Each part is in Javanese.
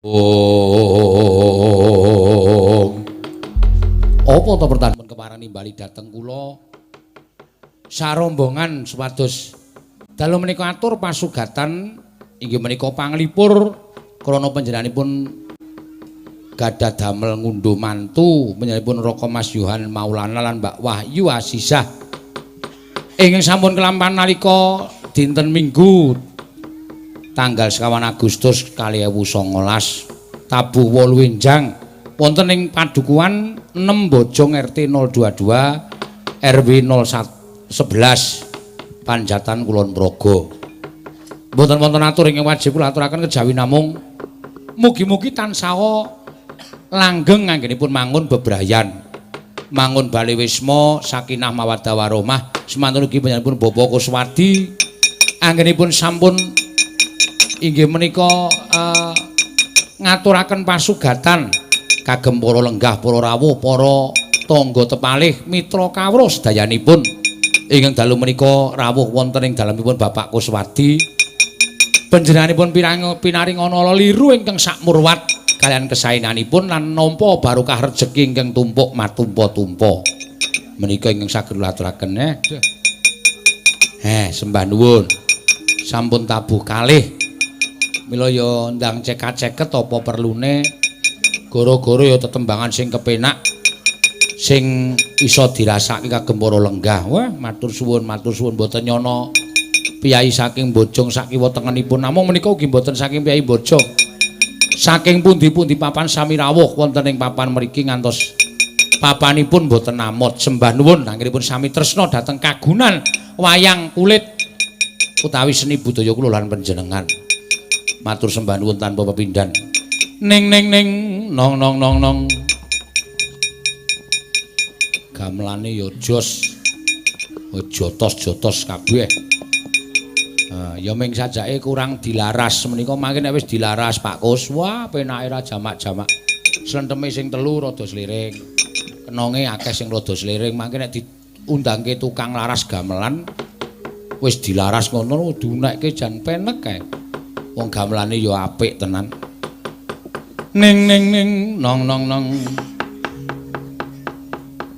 Om. Apa to pertahanan kepareng nimbali dhateng kula sarombongan supados dalu menika atur pasugatan inggih menika panglipur krana panjenenganipun gadah damel ngundhuh mantu panjenenganipun Raka Mas Yohan Maulana lan Mbak Wahyu Azizah ingkang sampun kelampahan nalika dinten Minggu tanggal 21 Agustus 2019 tabuh 8 enjang wonten ing padukuhan 6 Bojong RT 022 RW 01 11 Panjatan Kulon Progo. Mboten wonten atur ingkang wajib kula aturaken kejawi namung mugi-mugi tansah langgeng anggenipun mangun bebrayan, mangun bale wisma sakinah mawaddah warahmah. Semanten ugi panjenenganipun Bapak Kuswadi anggenipun sampun inggih menika ngaturaken pasugatan kagem para lenggah, para rawuh, para tangga tepalih, mitra kawruh sedayanipun ingkang dalu menika rawuh wonten ing dalemipun Bapak Kuswadi. Panjenenganipun pinaring ana liru ingkang sakmurwat kaliyan kesaenanipun lan nampa barokah rejeki ingkang tumpuk matumpa-tumpa. Menika ingkang saged kula aturaken. Sembah nuwun. Sampun tabuh kalih. Mila ya ndang cekak-ceket apa perlune, gara-gara ya tetembangan sing kepenak sing iso dirasake kagem para lenggah. Wah, matur suwun mboten nyono piyayi saking Bojong sakiwa tengenipun. Namung menika ugi mboten saking piyayi Bojong. Saking pundi-pundi papan sami rawuh wonten ing papan mriki ngantos papanipun mboten amot. Sembah nuwun anggenipun sami tresna dhateng kagunan wayang kulit utawi seni budaya kula lan panjenengan. Matur sembah nuwun tanpa pepindhan. Ning ning ning nong nong nong nong. Gamelane ya jos. Jotos-jotos kabeh. Ya ming sajake kurang dilaras menika mangke nek wis dilaras Pak Kus, wah penake ra jamak-jamak. Slenteme sing telu rada sliring. Kenonge akeh sing rada sliring, mangke nek diundangke tukang laras gamelan wis dilaras ngono diunekke jan penek kae. Wong gamelane ya apik tenan. Ning ning ning nong nong nong.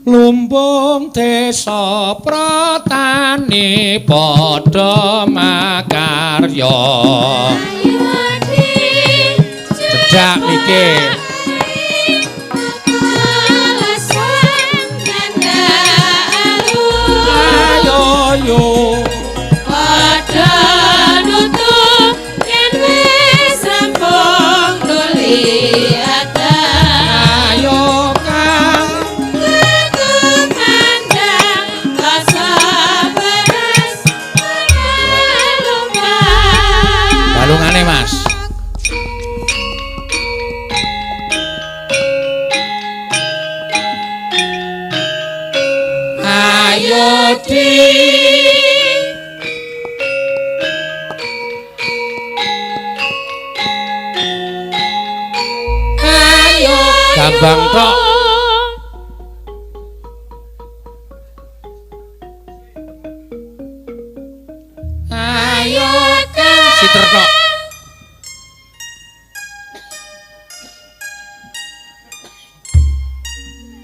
Lumbung desa pratani padha makarya. Cedhak mike. Ayo yo padha nutup yen wis rampung nuli ayo kang tumandang rasa beres lumpah. Balungane Mas. Ayo di ayo gambang tok. Ayo siter tok.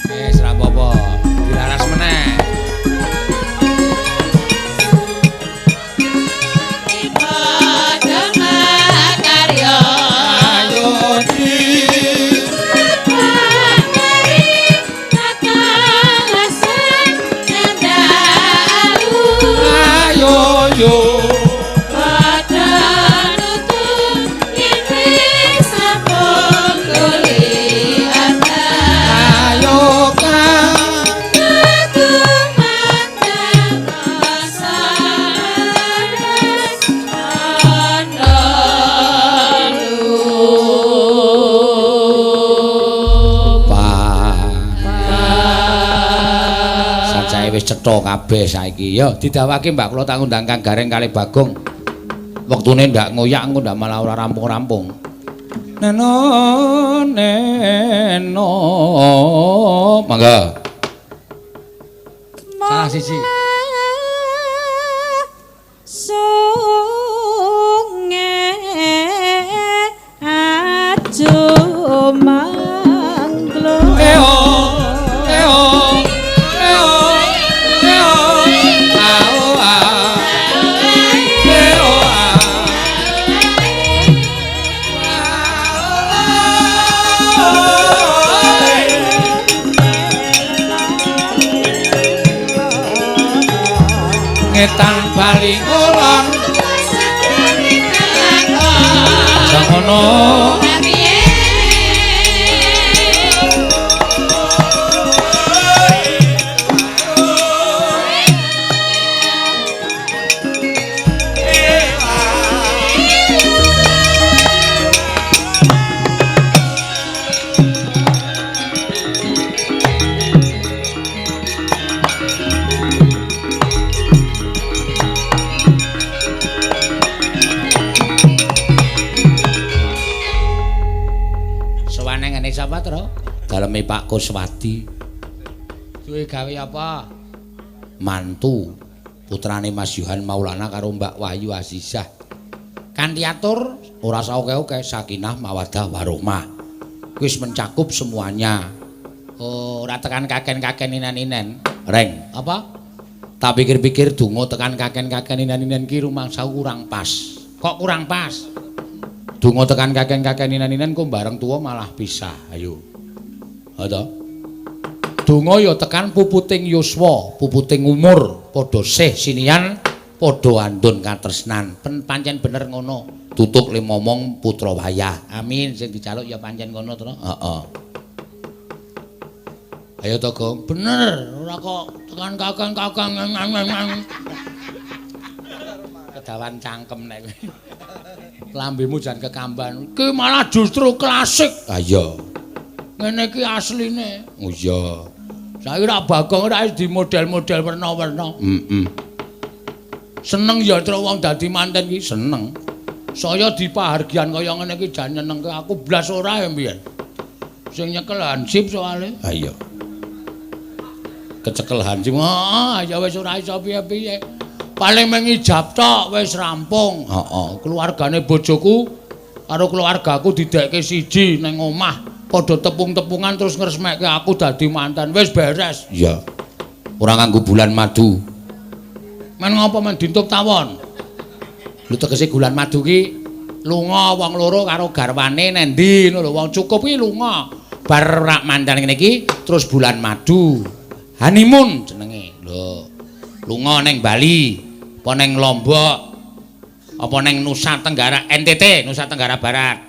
Wis ra apa-apa, dilaras meneh. Padha makarya. Ayo di ayo yo ayo kang Sajae wis cetha kabeh saiki. Ya didhawuhake Mbak kula tak ngundang Kang Gareng kalih Bagong. Wektune ndak ngoyak engko ndak malah ora rampung-rampung. Neno neno mangga. Salah siji. Sunge ajo. ngetan bali ngulon. Sangono daleme Pak Kuswadi. Duwe gawe apa? Mantu putrane Mas Yohan Maulana karo Mbak Wahyu Azizah. Kanthi atur ora saoke-oke sakinah mawaddah warahmah. Wis mencakup semuanya. Oh, ora tekan kaken-kaken inen-inen. Reng, apa? Tak pikir-pikir donga tekan kaken-kaken inen-inen ki rumangsaku kurang pas. Kok kurang pas? Donga tekan kaken-kaken inen-inen kok bareng tuwa malah pisah. Ayo. Ha to? Donga ya tekan puputing yuswa, puputing umur, padha sih sinian, padha andun katresnan. Pancen bener ngono. Tutuk le momong putra wayah. Amin, sing dijaluk ya pancen ngono to. Heeh. Ayo to, Gong. Bener, ora kok tekan kakang-kakang. Kedawan cangkem nek kowe. Lambemu jan kekamban. Ki malah justru klasik. Ha iya. Ngene iki asline. Oh iya. Saiki rak Bagong ora di model-model werna-werna. Heeh. Seneng ya tru wong dadi manten ki seneng. Saya dipahargyan kaya ngene iki jan nyenengke aku blas ora ya mbiyen. Sing nyekel hansip soalé. Ha iya. Kecekel hansip. Ah ya wis ora iso piye-piye. Paling mengijab tok wis rampung. Heeh. Keluargane bojoku karo keluargaku didekke siji ning omah. Padha tepung-tepungan terus ngresmekke aku dadi manten. Wis beres. Iya. Ora nganggo bulan madu. Men ngopo men dintup tawon? Lho tegese bulan madu ki lunga wong loro karo garwane nendi ngono lho. Wong cukup ki lunga. Bar rak manten ngene iki terus bulan madu. Honeymoon jenenge. Lho. Lunga ning Bali, apa ning Lombok, apa ning Nusa Tenggara NTT, Nusa Tenggara Barat.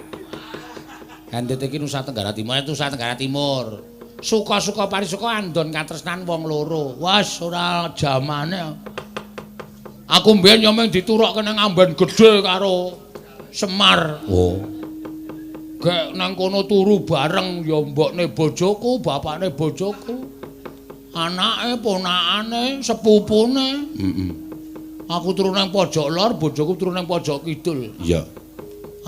NTT iki Nusa Tenggara Timur, Nusa Tenggara Timur. Suka-suka parisuka andon katresnan wong loro. Wes ora jamane. Aku mbiyen yo mung diturokke nang amben gedhe karo Semar. Oh. Gek nang kono turu bareng ya mbokne bojoku, bapakne bojoku. Anake, ponakane, sepupune. Heeh. Aku turu nang pojok lor, bojoku turu nang pojok kidul. Iya.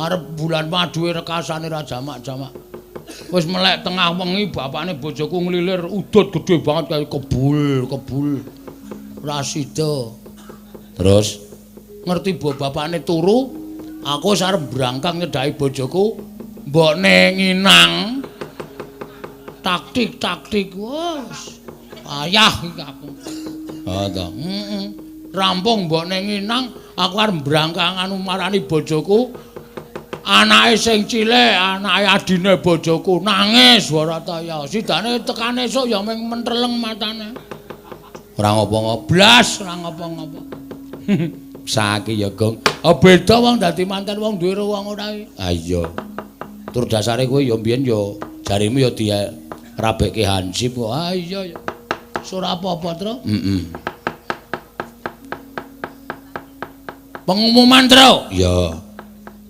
Arep bulan maduwe rekasane ra jamak-jamak. Wis melek tengah wengi bapakne bojoku nglilir udut gedhe banget kaya kebul, kebul. Ra sida. Terus ngerti mbok bapakne turu, aku wis arep brangkang nyedhaki bojoku, mbokne nginang. Taktik-taktik wis. Ayah iki aku. Ha to. Heeh. Rampung mbokne nginang, aku arep brangkang anu marani bojoku. Anake sing cilik, anake adine bojoku nangis warataya. Sidane tekan esuk ya mung menteleng matane. Ora ngopo-ngopo, blas ora ngopo-ngopo. Saiki ya, Gong. Oh beda wong dadi manten wong duwe wong ora iki. Ha iya. Tur dasare kowe ya mbiyen ya jarimu ya dirabekke hansip kok. Ha iya ya. Ora apa-apa, Tru. Heeh. Pengumuman, Tru. Iya.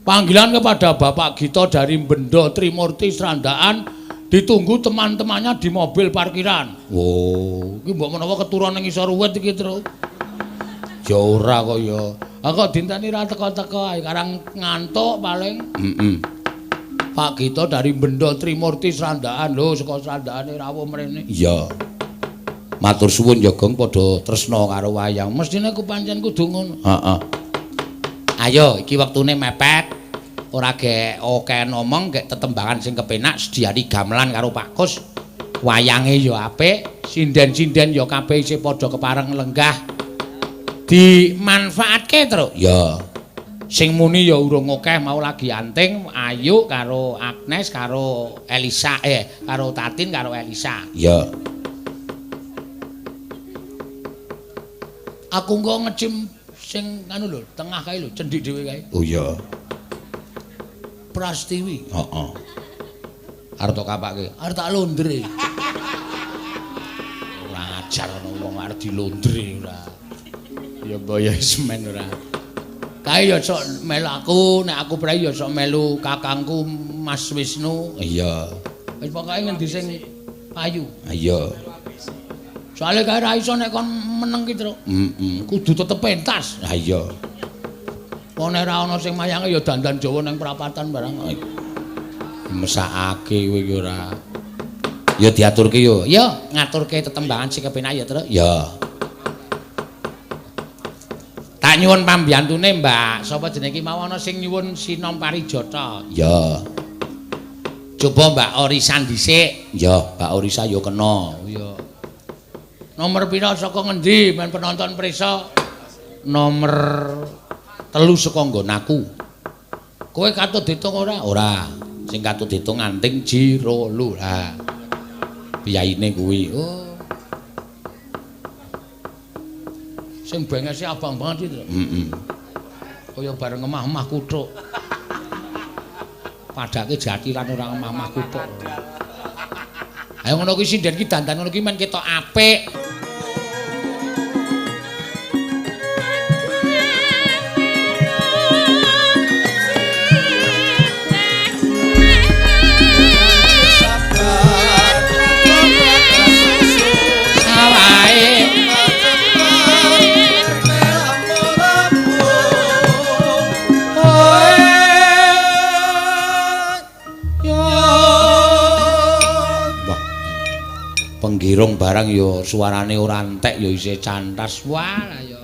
Panggilan kepada Bapak Gito dari Bendo Trimurti Srandaan ditunggu teman-temannya di mobil parkiran. Oh, iki mbok menawa keturun ning isor wit iki, Tru. Ya ora kok ya. Ah kok dinteni ra teka-teka ae karang ngantuk paling. Heeh. Pak Gito dari Bendo Trimurti Srandaan lho saka Srandaane rawuh mrene. Iya. Matur suwun ya, Gong, padha tresna karo wayang. Mestine ku pancen kudu ngono. Heeh. Ayo iki wektune mepet. Ora gek oke ngomong gek tetembangan sing kepenak sediani gamelan karo Pak Kus. Wayange ya apik, sinden-sinden ya kabeh isih padha kepareng lenggah. Dimanfaatke, Tru. Ya. Sing muni ya urung akeh mau lagi anting Ayu karo Agnes karo Elisa karo Tatin karo Elisa. Ya. Aku engko ngecim sing anu lho, tengah kae lho, cendhik dhewe kae. Oh iya. Prastiwi. Heeh. Arep tok kapake. Arep tak londre. Ora ajar ana wong arep dilondre ora. Ya mbaya semen ora. Kae ya sok melu aku, nek aku prei ya sok melu kakangku Mas Wisnu. Iya. Wis pokoke ngendi sing payu. Iya. Soale kae ra iso nek kon meneng ki, Truk. Heeh. Kudu tetep pentas. Ha iya. Wong nek ra ana sing mayange ya dandan Jawa nang prapatan barang. Mesakake kowe iki ora. Ya diaturke yo. Ya, ngaturke tetembangan sing kepenak ya, Truk. Ya. Tak nyuwun pambiyantune, Mbak. Sapa jenenge iki mau ana sing nyuwun Sinom Parijata. Ya. Coba Mbak Orisa dhisik. Ya, Mbak Orisa ya kena. Ya. Nomor pira saka ngendi men penonton prisa? Nomor 3 saka nggonaku. Kowe katut ditung ora? Ora. Sing katut ditung anting ji ro lu. Lah. Piyaine kuwi. Oh. Sing bengese abang banget iki. Heeh. Kaya bareng ngemah-emah kuthuk. Padake jatilan ora ngemah-emah kuthuk. Ayo ngono kuwi sinden ki dandan ngono ki men ketok apik. Penggirung barang ya suarane ora entek ya isih cantas. Wah lah ya.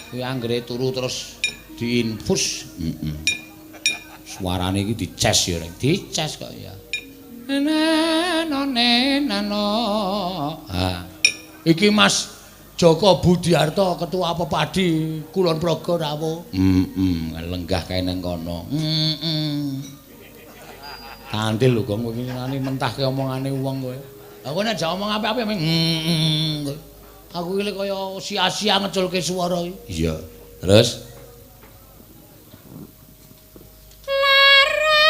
Kuwi anggere turu terus diinfus. Heeh. Suarane iki dices ya, Reng. Dices kok ya. Nano nano. Ha. Iki Mas Joko Budiarto Ketua Pepadi Kulon Progo rawuh. Heeh, lenggah kae nang kono. Heeh. Tandil lho Gong, kowe iki mentahke omongane wong kowe. Aku nek jak omong apik-apik meng kowe. Aku iki kaya sia-sia ngeculke swara iki. Iya. Terus lara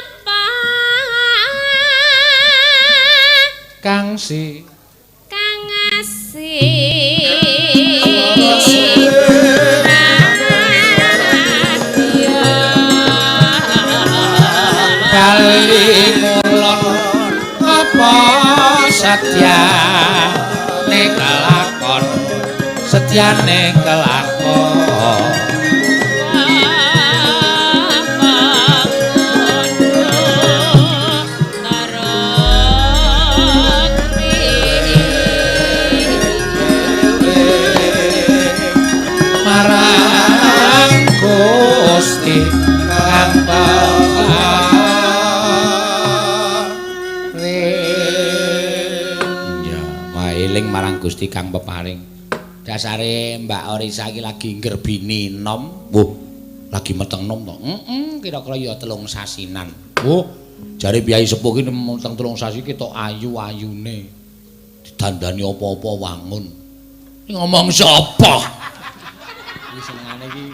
apa Kang si kang asih bali ngulon apa setyane kelakon setyane kelakon marang Gusti kang eling marang Gusti kang peparing. Dasare Mbak Orisa iki lagi nggerbini nom. Wuh, lagi meteng nom to. Heeh, kira-kira ya 3 sasinan. Wuh, jare piyai sepuh ki meteng 3 sasi ketok ayu-ayune. Didandani apa-apa wangun. Iki ngomong sapa? Iki senengane iki.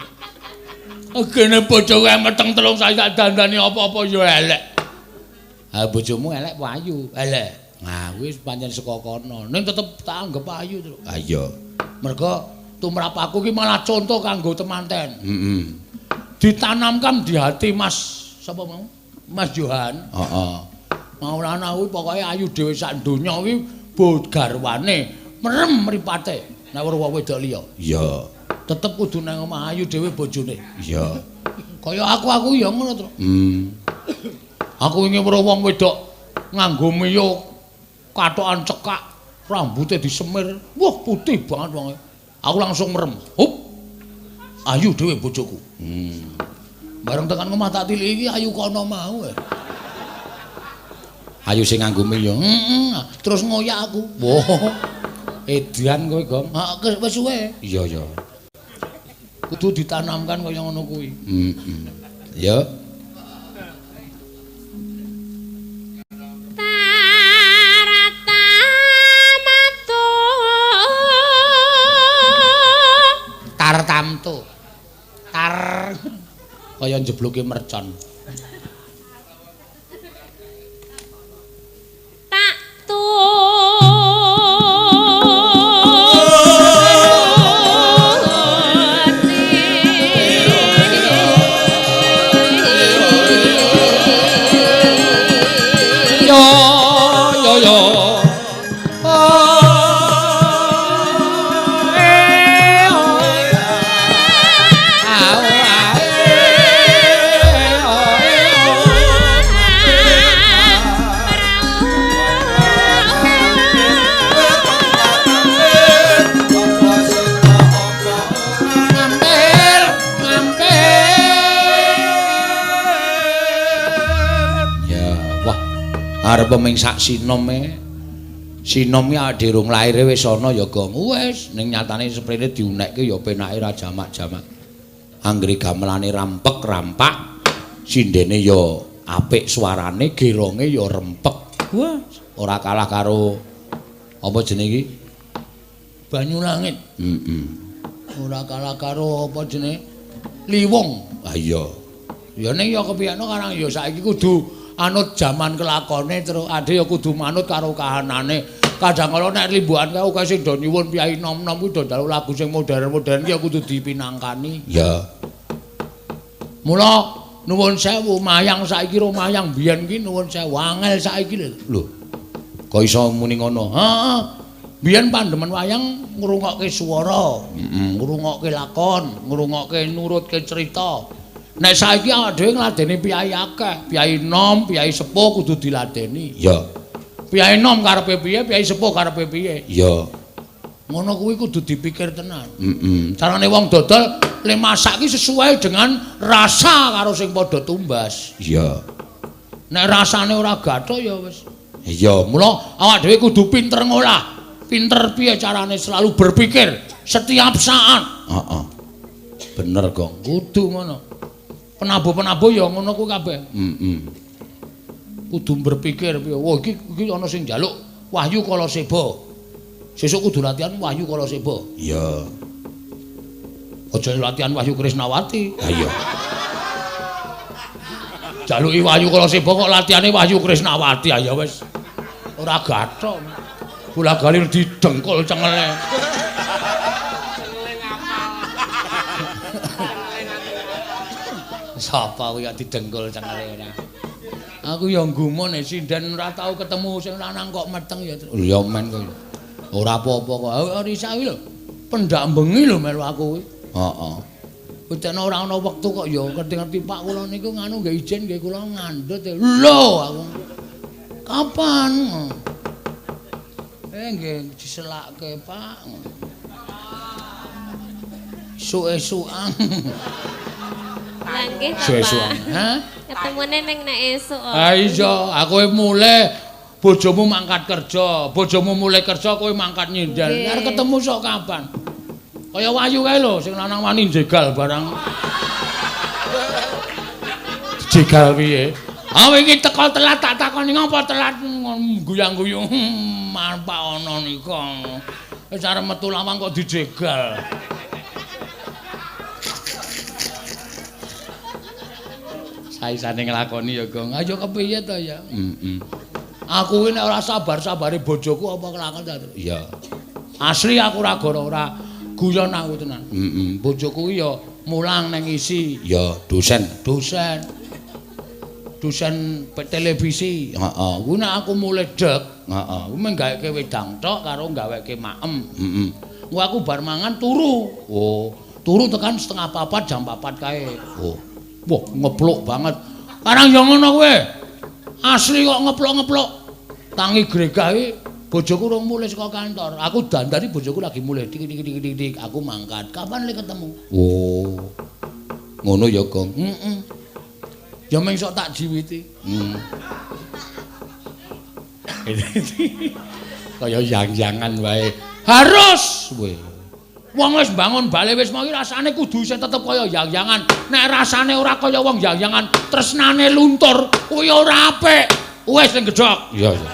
Gene bojoku meteng 3 sasi tak dandani apa-apa ya elek. Ha bojomu elek apa ayu? Elek. Nah, wis pancen saka kono. Ning tetep tak anggep ayu, Truk. Ha iya. Mergo tumrap aku ki malah contoh kanggo temanten. Heeh. Ditanamkan di hati Mas sapa mau? Mas Johan. Heeh. Maulana kuwi pokoke ayu dhewe sak donya kuwi garwane merem mripate nek weruh wong wedok liya. Iya. Tetep kudu nang omah ayu dhewe bojone. Iya. Kaya aku ya ngono, Truk. Aku wingi weruh wong wedok nganggo miyo katokan cekak, rambutnya disemir, wah putih banget wonge. Aku langsung merem. Hup. Ayu dhewe bojoku. Bareng tekan omah tak tiliki iki ayu kono mau. Ayu sing nganggo miyo. Heeh. Terus ngoyak aku. Wah. Edan kowe, Gong. Heeh, wis suwe. Iya, iya. Kudu ditanamkan kaya ngono kuwi. Heeh. Ya. Canto. Tar kaya njebluke mercon. Tak yo yo yo. Arep ming sak sinom e. Sinom ki awake durung laire wis ana ya Gong. Wis ning nyatane seprene diunekke ya penake ra jamak-jamak. Anggere gamelane rampek rampak, sindene ya apik suarane, geronge ya rempek. Wah, ora kalah karo apa jenenge iki? Banyu Langit. Heeh. Ora kalah karo apa jenenge? Liwung. Ha iya. Ya ning ya kepiyekno karang ya saiki kudu anut jaman kelakone terus ade ya kudu manut karo kahanane. Kadang kala nek limbukan kae akeh sing do nyuwun piyai nom-nom kuwi do njaluk lagu sing modern-modern ki ya kudu dipinangkani. Ya. Mula nuwun sewu mayang saiki ro mayang biyen ki nuwun sewu angel saiki lho. Lho. Kok iso muni ngono? Heeh. Biyen pandemen wayang ngrungokke swara, heeh, ngrungokke lakon, ngrungokke nurutke cerita. Nek saiki awake dhewe ngladeni piyai akeh, piyai nom, piyai sepuh kudu diladeni. Ya. Piyai nom karepe piye, piyai sepuh karepe piye? Ya. Ngono kuwi kudu dipikir tenan. Heeh. Carane wong dodol le masak ki sesuai dengan rasa karo sing padha tumbas. Iya. Nek rasane ora gathuk ya wis. Iya, mula awak dhewe kudu pinter ngolah. Pinter piye carane selalu berpikir setiap saat. Heeh. Bener, Gong. Kudu ngono. Penabuh-penabuh ya ngono kuwi kabeh. Heeh. Kudu berpikir piye. Wah, iki iki ana sing njaluk Wahyu Kalaseba. Sesuk kudu latihan Wahyu Kalaseba. Iya. Aja latihan Wahyu Krisnawati. Ha iya. Jaluki Wahyu Kalaseba kok latihane Wahyu Krisnawati ya wis. Ora gathuk. Bola-bali didengkul cengele. Sapa kuwi kok didengkul cengele ora. Aku ya nggumun sinden ora tau ketemu sing lanang kok meteng ya. Ya men kowe. Ora apa-apa kok. Risa kuwi lho. Pendak bengi lho melu aku kuwi. Heeh. Ucene ora ana wektu kok ya ngerti-ngerti Pak kula niku nganu nggih izin nggih kula ngandhut. Lho aku. Kapan? Nggih diselakke Pak. Esuk-esukan. Lah nggih Bapak. Hah? Ketemune ning nek esuk. Ha iya, aku mulih bojomu mangkat kerja, bojomu mulih kerja kowe mangkat nyindel. Arep ketemu sok kapan? Kaya Wahyu kae lho, sing lanang wani jegal barang. Jegal piye? Ah wingi teko telat tak takoni ngopo telat guyang-guyu. Pak ana nika. Wis arep metu lawang kok dijegal. Saisane nglakoni ya, Gong. Ayo kepiye to ya? Heeh. Aku kuwi nek ora sabar-sabare bojoku apa kelakon ta? Iya. Asli aku ora goro ora guyon aku tenan. Heeh. Bojoku kuwi ya mulang nang isi. Ya, dosen. Dosen. Dosen televisi. Heeh. Kuwi nek aku mulih dek, heeh, kuwi mung gaweke wedang tok karo gaweke maem. Heeh. Kuwi aku bar mangan turu. Oh, turu tekan 3:30 jam 4 kae. Oh. Wah, ngepluk banget. Karang ya ngono kowe. Asli kok ngepluk-ngepluk. Tangi gregah iki bojoku rung mulih saka kantor. Aku dandani bojoku lagi mulih. Tik tik tik tik tik aku mangkat. Kapan le ketemu? Oh. Ngono ya, Gong. Heeh. Ya meng sok tak jiwiti. Kaya yang-yangan wae. Harus kowe. Wong wis bangun bali wis mau rasane kudu isih tetep kaya yang-yangan. Nek rasane ora kaya wong yang-yangan, tresnane luntur, kuwi ora apik. Wis ning gedhok. Iya, iya.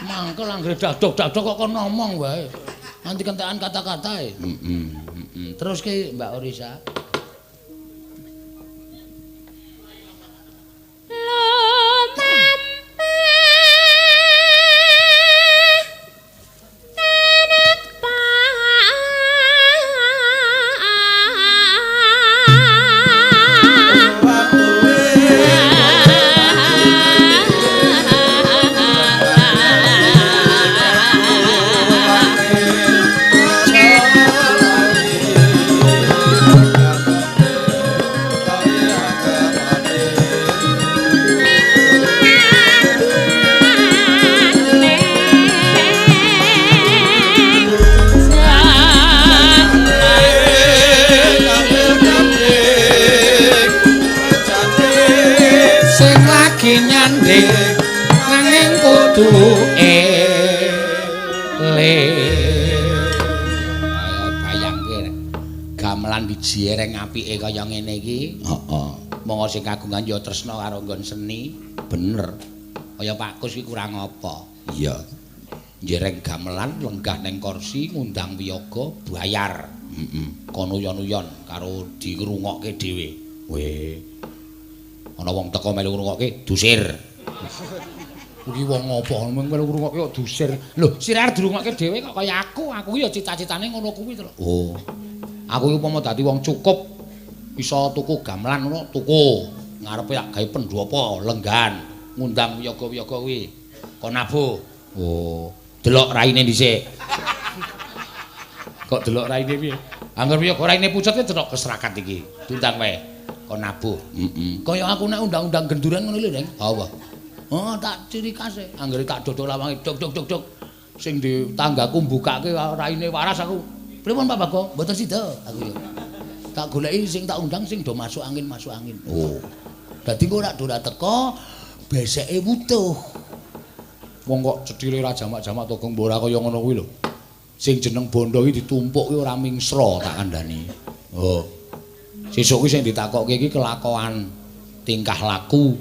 Mangkel anggere dadok-dadok kok kon ngomong wae. Nanti kentekan kata-kata e. Heeh, heeh. Terus ki Mbak Orisa. Jiereng apike kaya ngene iki. Heeh. Monggo sing kagungan ya tresna karo nggon seni. Bener. Kaya Pak Kus iki kurang apa? Iya. Njereng gamelan lenggah ning kursi ngundang wiyaga bayar. Heeh. Kono uyon-uyon karo dirungokke dhewe. Weh. Ana wong teko melu ngrungokke dusir. Kuwi wong apa melu ngrungokke kok dusir. Lho, sira arep dirungokke dhewe kok kaya aku. Aku ya cita-citane ngono kuwi to. Oh. Aku iki upama dadi wong cukup iso tuku gamelan ngono tuku. Ngarepe tak gawe pendhapa lenggan ngundang wiyaga-wiyaga kuwi. Kon nabuh. Oh, delok raine dhisik. Kok delok raine piye? Angger wiyaga raine pucet ki delok keserakat iki. Diundang wae. Kon nabuh. Heeh. Kaya aku nek undang-undang genduren ngono lho, Reng. Ha. Oh, tak ciri khas e. Anggere tak dodol lawange dok dok dok dok. Sing di tanggaku mbukake raine waras aku. Pripun Pak Bagong? Mboten sida aku ya. Tak goleki sing tak undang sing do masuk angin, masuk angin. Oh. Dadi engko nek ora teko beseke wutuh. Wong kok cethile ra jamak-jamak to Gong ora kaya ngono kuwi lho. Sing jeneng bondo iki ditumpuk kuwi ora mingsra tak kandhani. Oh. Sesuk kuwi sing ditakokke iki kelakuan tingkah laku.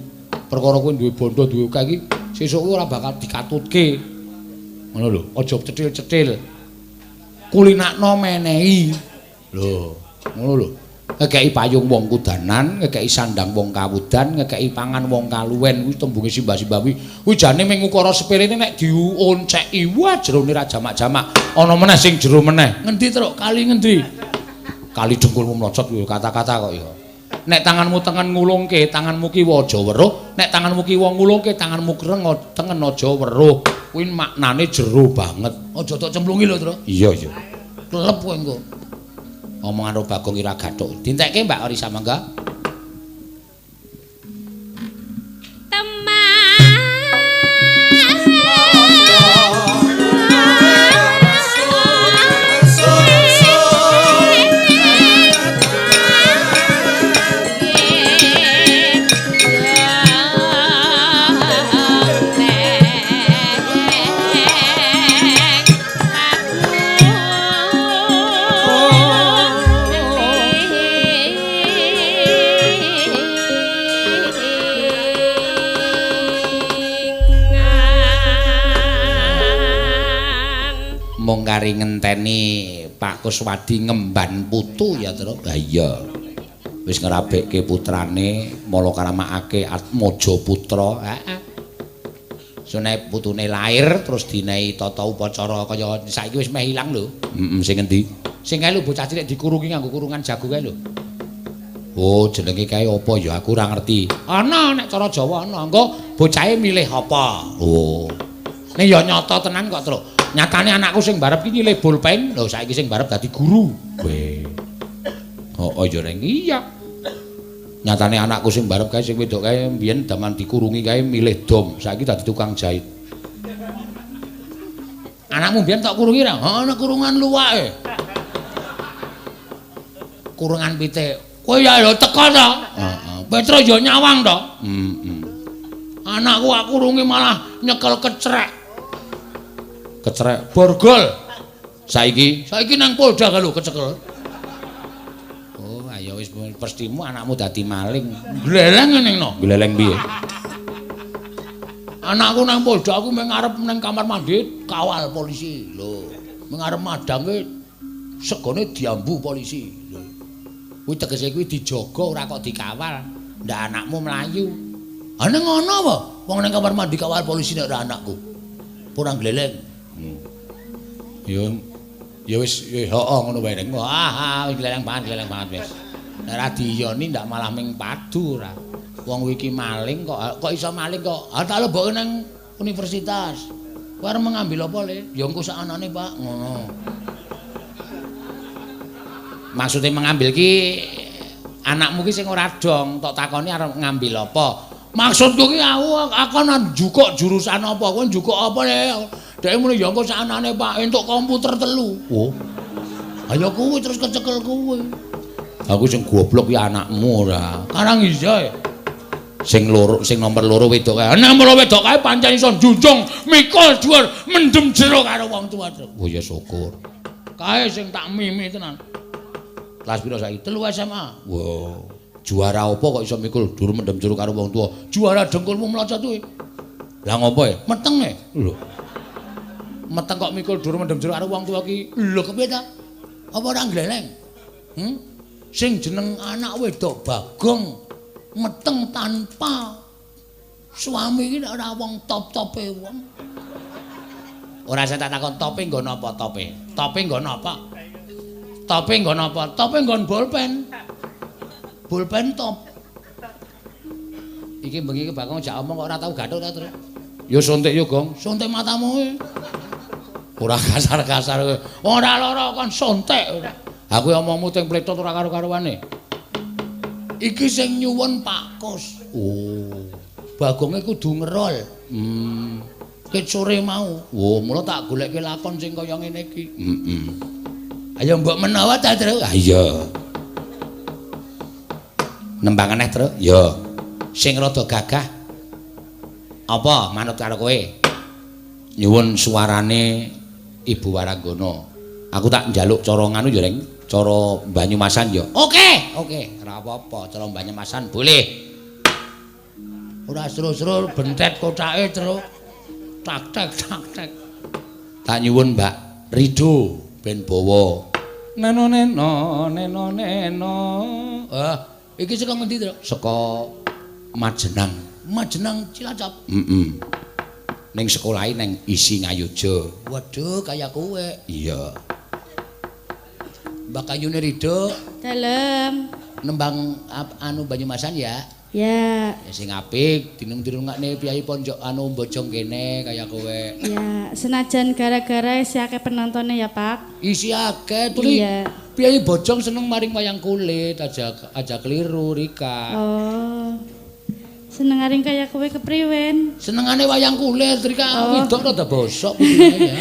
Perkara kuwi duwe bondo duwe akeh iki sesuk kuwi ora bakal dikatutke. Ngono lho, aja cethil-cethil. Kulinakno menehi. Lho, ngono lho. Ngekeki payung wong kudanan, ngekeki sandang wong kawudan, ngekeki pangan wong kaluwen kuwi tembunge simbah-simbah kuwi. Kuwi jane mung ukara sepelene nek dionceki wah jerone ra jamak-jamak. Ana meneh sing jero meneh. Ngendi, Truk? Kali ngendi? Kali dengkulmu mlocot kuwi kata-kata kok ya. Nek tanganmu tengen ngulungke, tanganmu kiwa aja weruh. Nek tanganmu kiwa ngulungke, tanganmu kereng tengen aja weruh. Kuwi maknane jero banget. Aja tok cemplungi lho, Truk. Iya, iya. Klep kowe engko. Omongan ro Bagong ira gathuk. Dintekke Mbak Orisa mangga. Mung kari ngenteni Pak Kuswadi ngemban putu ya, Truk. Ha iya. Wis ngrabekke putrane, mala karamakake Atmaja putra. Heeh. Sune putune lair terus dinehi tata upacara kaya saiki wis meh ilang lho. Heeh, sing endi? Sing kae lho bocah cilik dikurungi nganggo kurungan jago kae lho. Oh, jenenge kae apa ya? Aku ora ngerti. Ana nek cara Jawa ana. Engko bocahe milih apa? Oh. Ning ya nyata tenan kok, Truk. Nyatane anakku sing barep ki nyilih bolpen, lho saiki sing barep dadi guru. Weh. Oh, ya reng iya. Nyatane anakku sing barep kae sing wedok kae mbiyen daman dikurungi kae milih dom, saiki dadi tukang jahit. Anakmu mbiyen tok kurungi ra? Heeh, kurungan luwake. Kurungan pitik. Kowe ya lho teko to? Heeh. Petro ya nyawang to? Heeh. Anakku aku kurungi malah nyekel kecrek. Kecrek borgol. Saiki nang Polda lho kecekel. Oh, ayo wis pestimu anakmu dadi maling. Gleleng ngene no. Gleleng piye? Anakku nang Polda aku mung arep nang kamar mandi kawal polisi. Lho. Mung arep madange segone diambu polisi. Kuwi tegese kuwi dijaga ora kok dikawal. Ndak anakmu mlayu. Ha ning ngono apa? Wong ning kamar mandi kawal polisi nek ora anakku. Ora gleleng. Ya ya wis heeh ngono wae ning. Wah, gleleng banget wis. Nek ora diyoni ndak malah ming padu ora. Wong iki maling kok kok iso maling kok. Ha tak lebokke nang universitas. Kowe arep mengambil apa le? Ya engko sak anane, Pak, ngono. Maksudnya mengambil ki anakmu ki sing ora dong, tok takoni arep ngambil apa? Maksudku ki aku akan njukuk jurusan apa? Kowe njukuk apa le? Dhek muni ya engko sak anane, Pak, entuk komputer 3. Oh. Ayo kuwi terus kecekel kuwi. Aku sing goblok ki anakmu ora. Karang iya ya. Sing loro, sing nomor loro wedok kae. Nomor loro wedok kae pancen iso njunjung mikul dhuwur mendem jero karo wong tuwa. Oh ya syukur. Kae sing tak mimi tenan. Kelas pira saiki? 3 SMA. Wah, juara apa kok iso mikul dhuwur mendem jero karo wong tuwa? Juara dengkulmu mlocot kuwi. Lah ngopo e? Meteng e. Lho. Meteng kok mikul dhuwur mendem jero karo wong tuwa ki. Lho kepiye ta? Apa ora gleleng? Sing jeneng anak wedok Bagong meteng tanpa suami iki nek ora wong top-tope wong. Ora usah tak takon tope nggon apa tope. Tope nggon apa? Tope nggon apa? Tope nggon bolpen. Bolpen top. Iki bengi iki Bagong jak omong kok ora tau gathuk ta, Tru? Ya suntik yo, Gong. Suntik matamu kowe. Ora kasar-kasar kowe. Ora lara kon suntik. Aku omongmu teng pletot ora karo-karuane. Iki sing nyuwun Pak Kos. Oh. Bagonge kudu ngerol. Ket sore mau. Oh, mula tak golekke lakon sing kaya ngene iki. Heeh. Ayo mbok menawa ta, Tru? Ha iya. Nembang aneh, Tru? Ya. Sing rada gagah. Apa manut karo kowe? Nyuwun suarane Ibu Waranggana. Aku tak njaluk cara nganu ya, Reng. Cara Banyumasan ya. Oke, oke, ora apa-apa, cara Banyumasan boleh. Ora seru-seru bentet kotake, Tru. Tak tek tak tek. Tak nyuwun Mbak Rido ben bawa. Neno neno neno neno. Ah, iki saka ngendi, Tru? Saka Majenang. Majenang Cilacap. Heeh. Ning sekolahe neng Isi Ngayoja. Waduh, kaya kowe. Iya. Mbak Kayune Rido. Dalem. Nembang anu Banyumasan ya? Ya. Ya sing apik, dinung-dirungakne priyayi ponjok anu Bojong kene kaya kowe. Ya, senajan gara-gara isi akeh penontonnya ya, Pak. Isi akeh tuli. Iya. Priyayi Bojong seneng maring wayang kulit, aja keliru Rika. Oh. Seneng aring kaya kowe kepriwen? Senengane wayang kulit Rika, oh. Wedok rada bosok putine ya.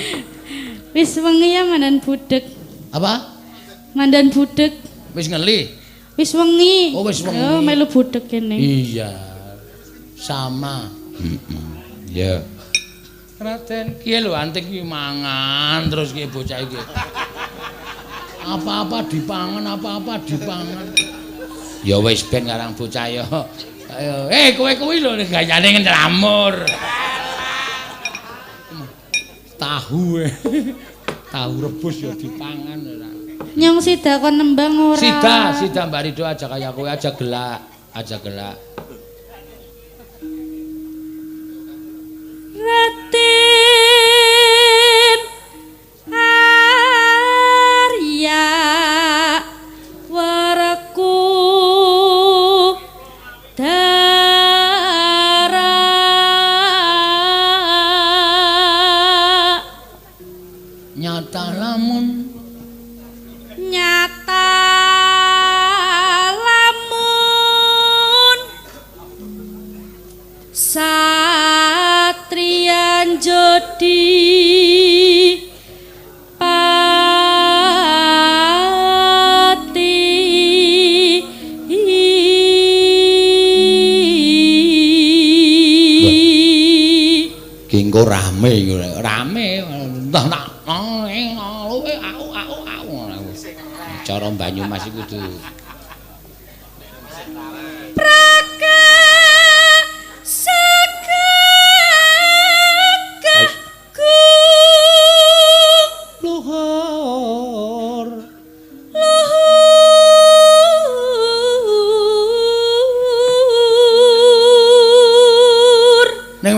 Wis wengi ya mandan budek. Apa? Mandan budek. Wis ngeli. Wis wengi. Oh, wis wengi. Oh, melu budek kene. Iya. Sama. Heeh. Ya. Raden kiye lho anting ki mangan terus ki bocah iki. Apa-apa dipangan, apa-apa dipangan. Ya wis ben karang bocah ya. Ayo, kowe kuwi lho gayane nglamur. Tahu. Tahu rebus ya dipangan ora. Nyong sida kon nembang ora? Sida, sida Mbak Rido aja kaya kowe, aja gelak, aja gelak. Raden Arya Waraku Dara nyata lamun nyata lamun satriya jodi pati ki engko rame rame entah nak au au au cara Banyumas iku kudu praka saka ku luhur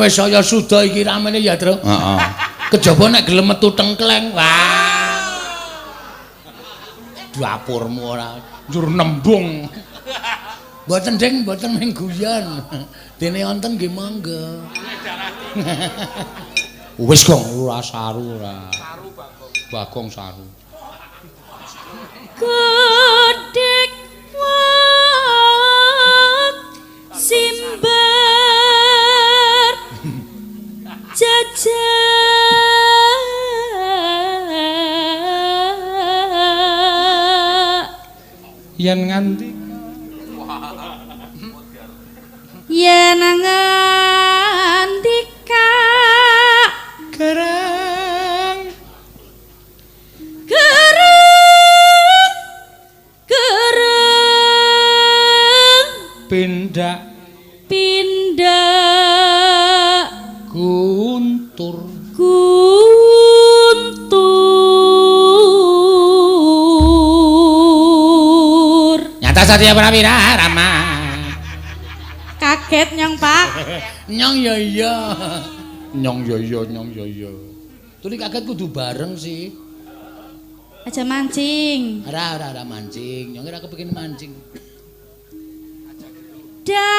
Wis saya suda iki ramene ya, Tru. Heeh. Kejaba nek gelem metu tengkleng. Wah. Dapurmu ora njur nembung. Mboten, Ding, mboten mung guyon. Dene wonten nggih monggo. Wis gong ora saru ora. Saru Bagong. Bagong saru. Godhek wak simber jajak yen nganti yen ngandika gereng gereng gereng pindak pindak guntur guntur. Nyata satya prawira Rama. Kaget nyong, Pak. Nyong ya iya. Nyong ya iya, nyong ya iya. Tuli kaget kudu bareng sih. Aja mancing. Ora ora ora mancing. Nyong ora kepengin mancing. Dasar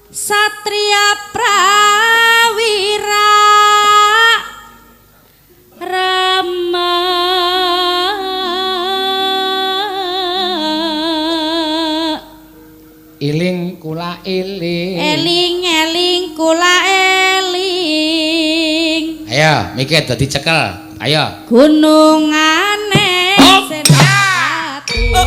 satria prawira Rama. Eling kula eling. Eling eling kula eling. Ayo mikir dadi cekel. Ayo. Gunungane Senopati.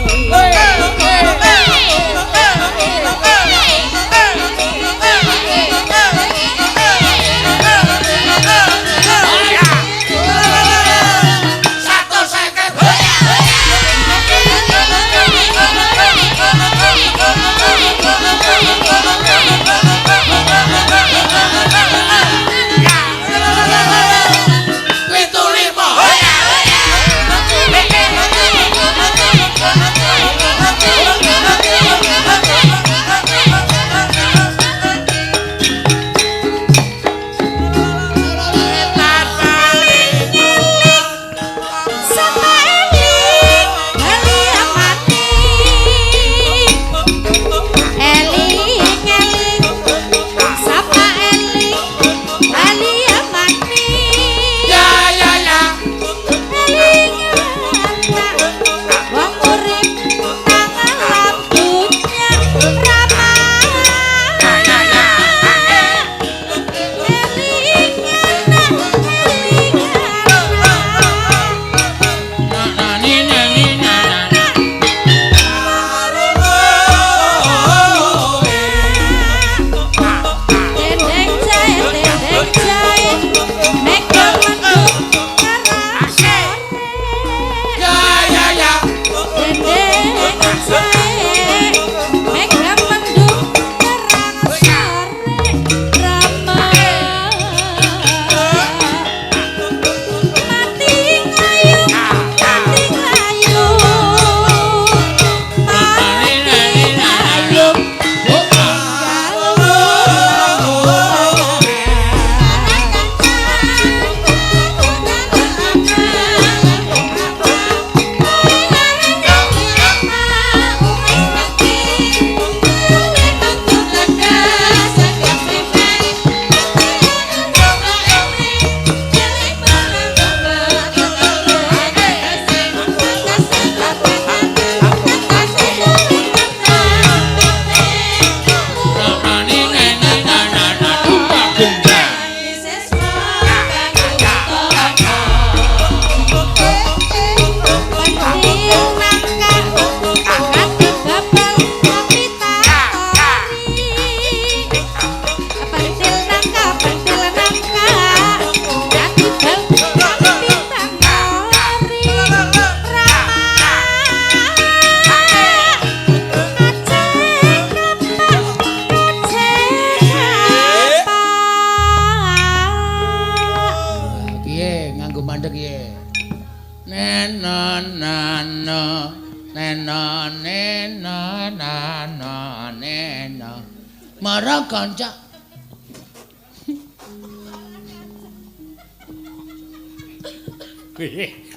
Marang kanca.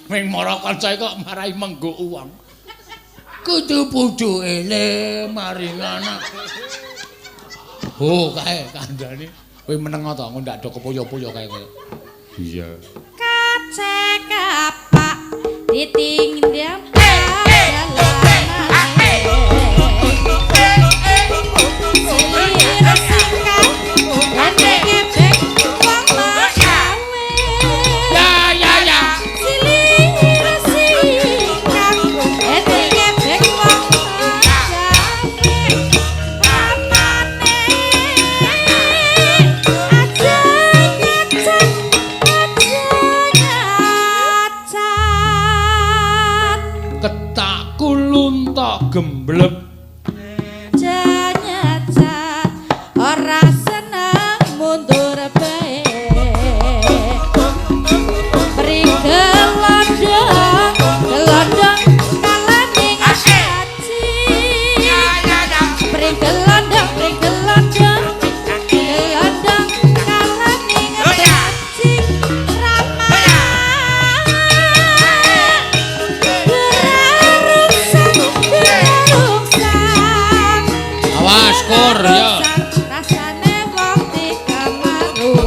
Ming mara kanca kok marai mengguk wong. Kudu pucuk ele maring anak. Oh, kae kandhane. Kowe meneng to, engko ndak do kepoyo-poyo kae kowe. Iya. Kacek kapak ditinggal gembleb nyacat ora seneng mundur bae prigel londong londong kalane ngaji prigel londong prigel londong londong kalane ngaji rama Awas kur ya. Rasane wong dikamaru.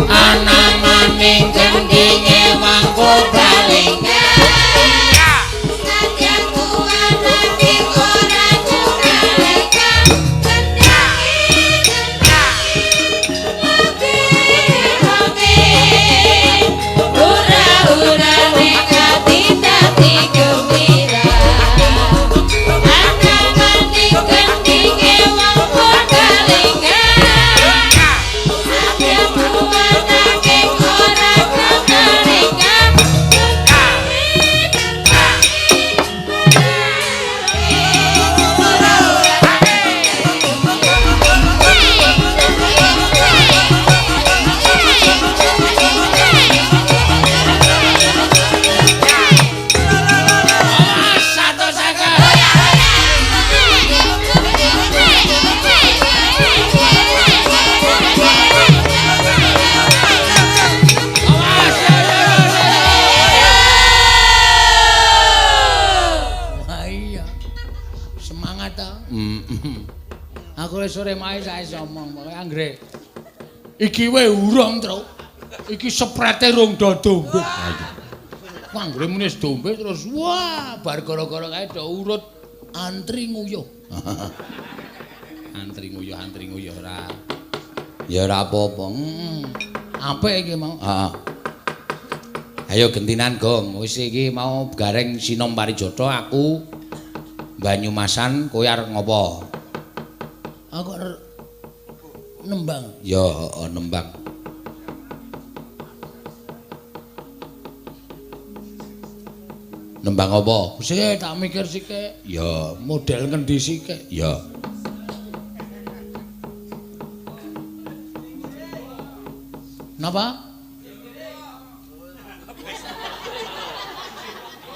Ana maning gendinge wangku balingga. Nadyan kuwanake ora kurang. Gendinge gendinge oke oke. Ora-ora nek ati dadi gembira. Aku wis sore mae sae omong pokoke anggere iki wae urung, Truk. Iki seprete rung do dombe. Anggere muni wis dombe terus wah bar gara-gara kae do urut antri nguyuh. Antri nguyuh ora. Ya ora apa-apa. Apik iki mau. Heeh. Ayo gentinan, Gong. Wis iki mau gareng Sinom Parijata aku Banyumasan kowe arep ngopo? Aku nembang. Ya, nembang. Nembang apa? Sik tak mikir sik. Ya, model ngendi sik? Ya. Napa?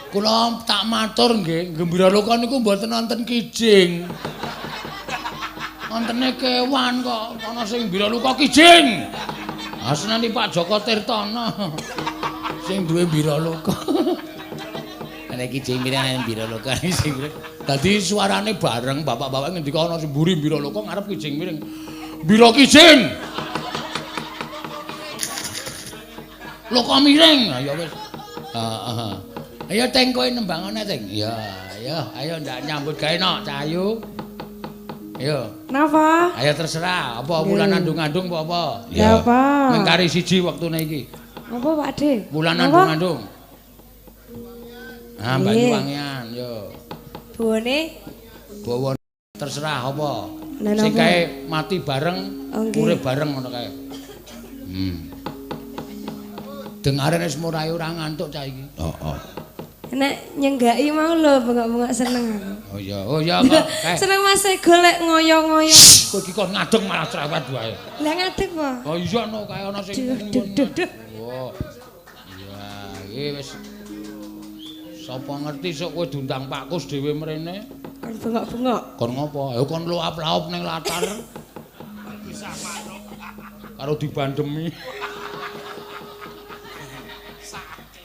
Kula tak matur nggih, Gembira Loka niku mboten wonten kijing. Wontene kewan kok ana sing Gembira Loka kijing. Asnane Pak Joko Tirtono sing duwe Gembira Loka. Nek kijing mireng Gembira Loka sing dadi suarane bareng bapak-bapak ngendika ana sing mburi Gembira Loka ngarep kijing miring. Gembira kijing. Loka miring. Ha ya wis. Heeh. Ayo Teng kowe nembangane Teng. Ya, ayo, ayo ndak nyambut gawe nok Cahayu. Ayo. Napa? Ayo terserah, apa wulan andung-andung apa apa? Ya apa? Mengkari siji wektune iki. Apa Pak De? Wulan andung-andung. Ah, Banyuwangian yo. Bawane? Bawa terserah apa. Sing kae mati bareng, urip bareng ngono kae. Dengaren wis murai ora ngantuk cah iki. Heeh. Nek nyenggaki mau lho bengok-bengok seneng aku. Oh iya, oh iya kok. Seneng Mas Ego lek ngoyo-ngoyo. Kowe iki kok ngadeg malah cerewet wae. Lah ngadeg po? Oh iya no kae ana sing duh duh. Oh. Iya, iki wis sapa ngerti sok kowe diundang Pak Kus dhewe mrene. Kon bengok-bengok. Kon ngopo? Ayo kon luap-laup ning latar. Karo dibandemi.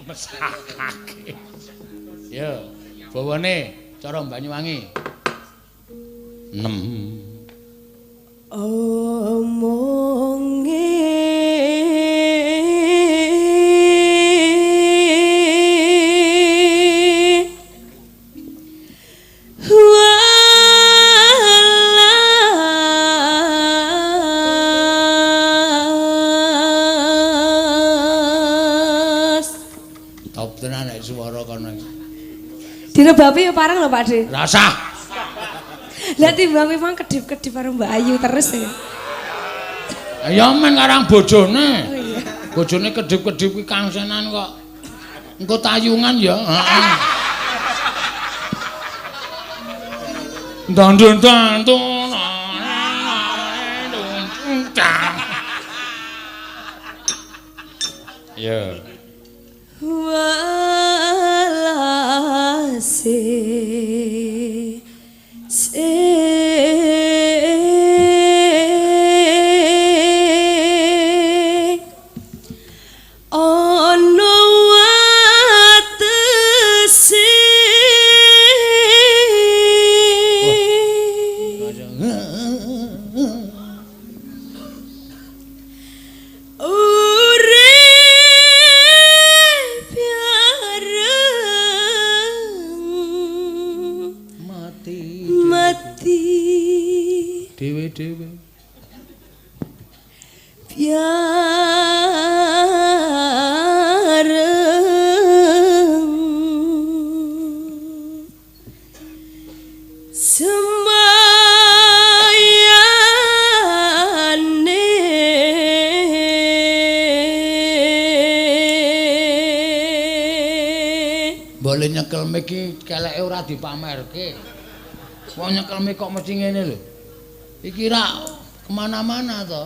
Mesakake. Yo, bawane cara Banyuwangi. 6. Omonge walas. Top tenan nek swara kono iki. Direbapi ya pareng lho Pak De. Rasah. Lah timbang memang kedip-kedip karo Mbak Ayu terus ya. Ya men karang bojone. Oh iya. Bojone kedip-kedip kuwi kangsenan kok. Engko tayungan ya. Heeh. Dan dan dan dan. Ya. Walase sing ana watese. Urip bareng Mati mati dhewe-dhewe. Biareng semayane Mbok nyekel mik iki keleke ora dipamerke. Wong nyekel mik kok mesti ngene lho. Iki rak kemana-mana to.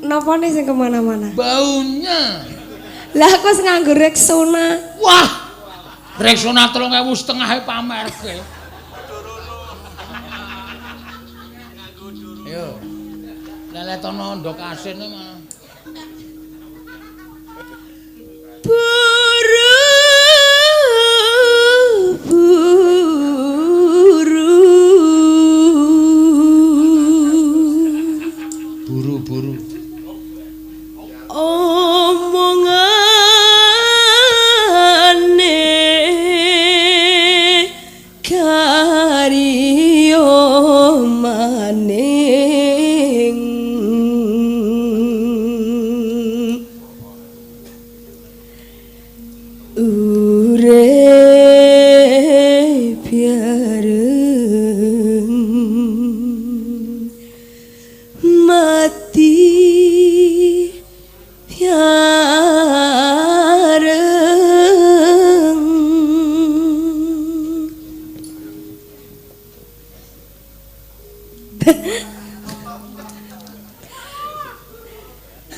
Napa nih sing kemana-mana? Baunya. Lah aku wis nganggo Rexona. Wah. Rexona 3.500 pamerke. Yo. Leletono ndok asine malah. Buru buru Buru-buru. Omongane kariyo maning urip bareng mati bareng.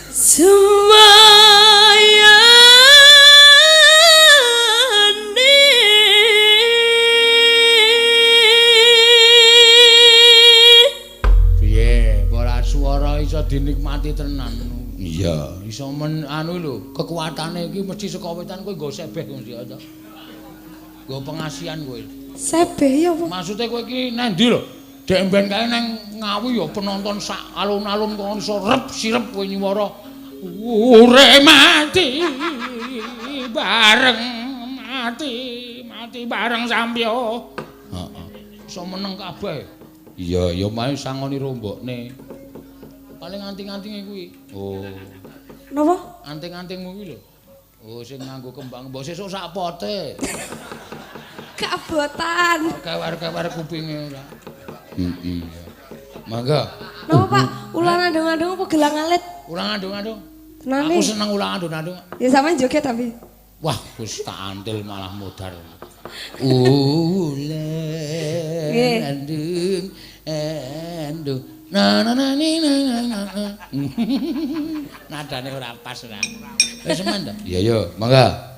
Semayane Piye, ora swara iso dinikmati tenan. Iya. Iso men anu lho, kekuatane iki mesti saka wetan kowe nggo sebeh mesti to. Nggo pengasihan kowe. Sebeh ya apa? Maksude kowe iki nang ndi lho? Dek mben kae nang Ngawi ya penonton sak alun-alun kono iso rep sirep kowe nyuwara urip mati bareng mati mati bareng sampyo. Heeh. Iso meneng kabeh. Iya, ya mae sangoni rombokne. Paling anting-antinge kuwi. Oh. Napa? Anting-antingmu kuwi lho. Oh, sing nganggo kembang mbok sesuk sak pote. Kabotan. Kewer-kewer kupinge ora. Heeh. Mangga. Napa Pak? Ulang andong-andong apa gelang alit? Ulang andong-andong. Tenane. Aku seneng ulang andong-andong. Ya sampean joget tapi. Wah, wis tak antil malah modar. Ulang andung andung. Na na na ni na na na. Nadane ora pas ora. Wis semen to? Iya yo, mangga.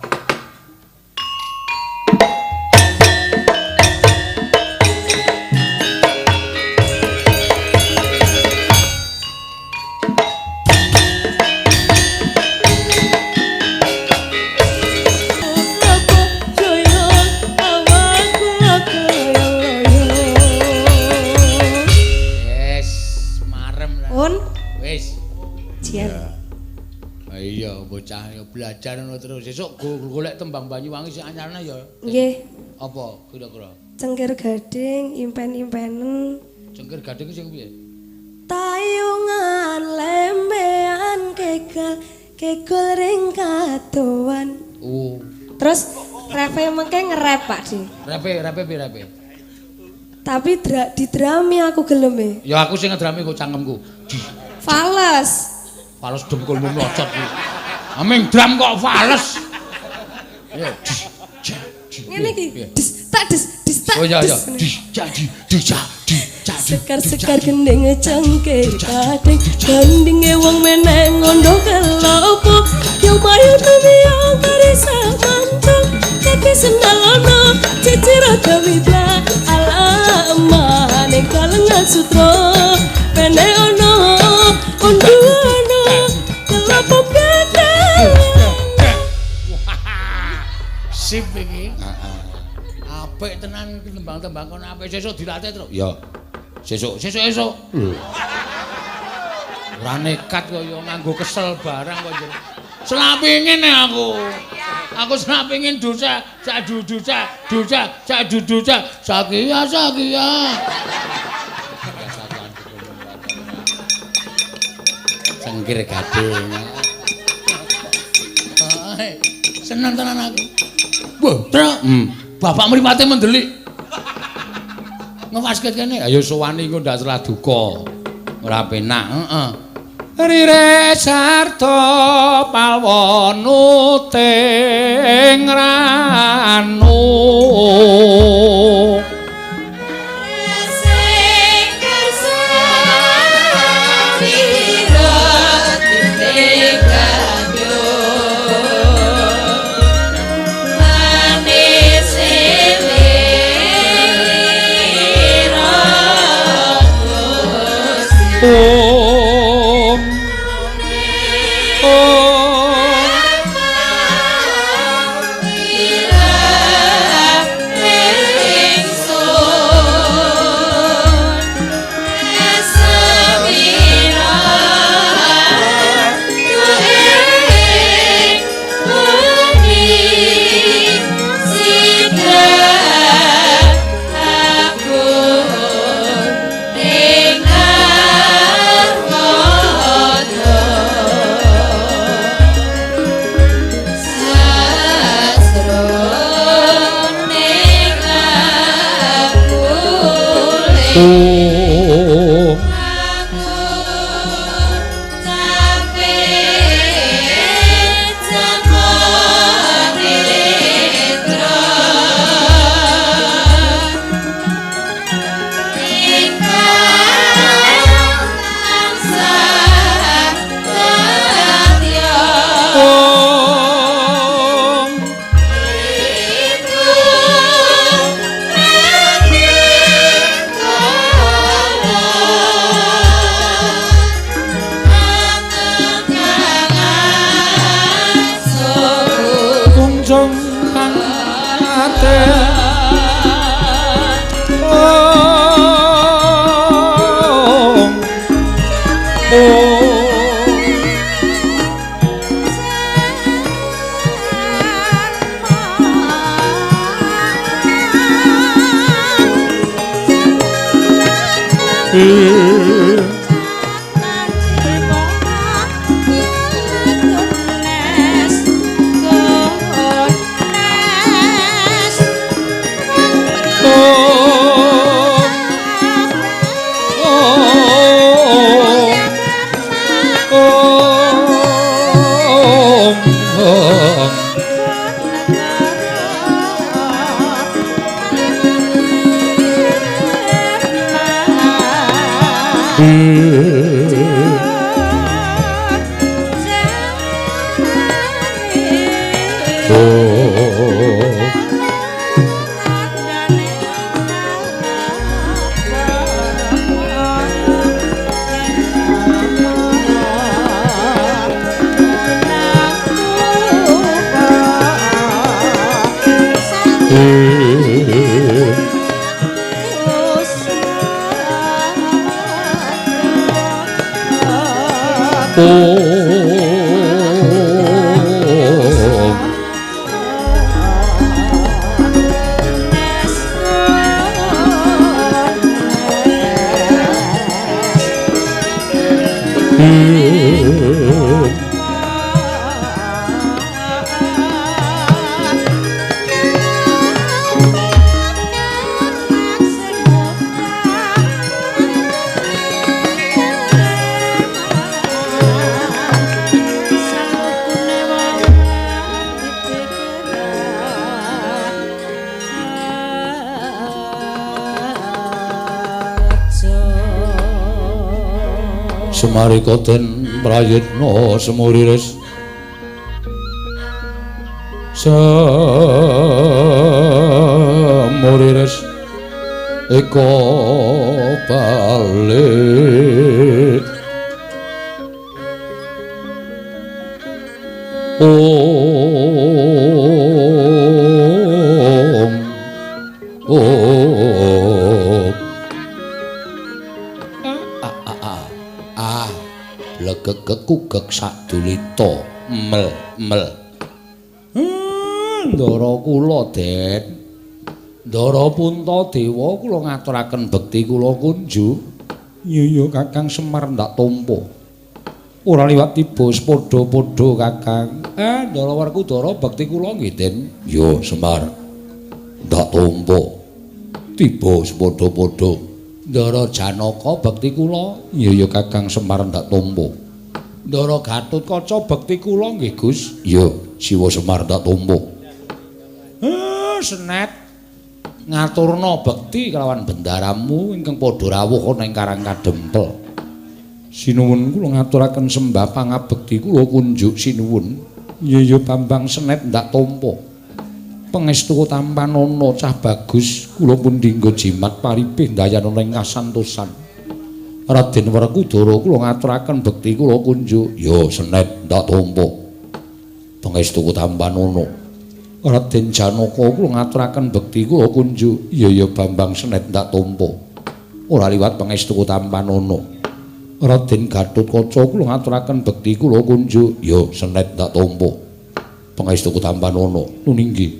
bocah ya belajar ngono terus. Sesuk golek tembang Banyuwangi sing anyarane ya. Nggih. Apa kira-kira? Cengkir gading, impen-impenen. Cengkir gading sing piye? Tayungan lembean kegal, kegol ring kadoan. Oh. Terus repe mengke ngerep Pak Di. Repe piye repe? Tapi didrami aku gelem e. Ya aku sing ngedrami kok cangkemku. Fales. Fales dengkulmu mlocot kuwi. Aming dram kok fales. Ayo. Ngene iki. Des tak des des tak. Oh iya iya. Di ja di di ja di ja di. Sekar-sekar gendeng cengkir gading, gandinge wong meneng ngondo kelopo. Yo mayu tumiyo kare samantung, kaki sendalono cicir gamibla. Ala emane kalengan sutra, pene ono undu ono kelopo gatel. Sip iki. Apik tenan tembang-tembang kono apik sesuk dilatih terus. Ya. Sesuk, sesuk esuk. Ora nekat kaya nganggo kesel barang kok njero. Selapingin aku. Aku selapingin dosa, sak duduca, dosa, sak duduca, sakia sakia. Cengkir gading. Seneng tenan aku. Wah, Truk. Bapak mripate mendelik. Ngewasket kene. Ayo sowani engko ndak salah duka. Ora penak, heeh. Rire sarta palwanu ting ranu. Om Om Om Om Kang ate Om Om Semarika den prayitna semuriris semuriris eka balik om om legegekugek sadulita mel mel. Ndara kula Den, Ndara Puntadewa kula ngaturaken bekti kula kunjuk. Iya Kakang Semar ndak tampa. Ora liwat tiba padha-padha Kakang. Ndara Werkudara bekti kula nggih Den. Ya Semar ndak tampa. Tiba padha-padha. Ndara Janaka bekti kula. Iya Kakang Semar ndak tampa. Ndara Gatotkaca bekti kula nggih Gus. Ya Siwa Semar ndak tampa. Senet ngaturna bekti kelawan bendaramu ingkang padha rawuh ana ing Karang Kadempel. Sinuwun kula ngaturaken sembah pangabekti kula kunjuk sinuwun. Iya Bambang Senet ndak tampa. Pangestu tampanana cah bagus kula pun dinggo jimat paripih ndayanana ing kasantosan. Raden Werkudara kula ngaturaken bekti kula kunjuk. Ya Senet ndak tampa. Pangestu tampanana. Raden Janaka kula ngaturaken bekti kula kunjuk. Iya Bambang Senet ndak tampa. Ora liwat pangestu tampanana. Raden Gatotkaca kula ngaturaken bekti kula kunjuk. Ya Senet ndak tampa. Pangestu tampanana. Nuninggi.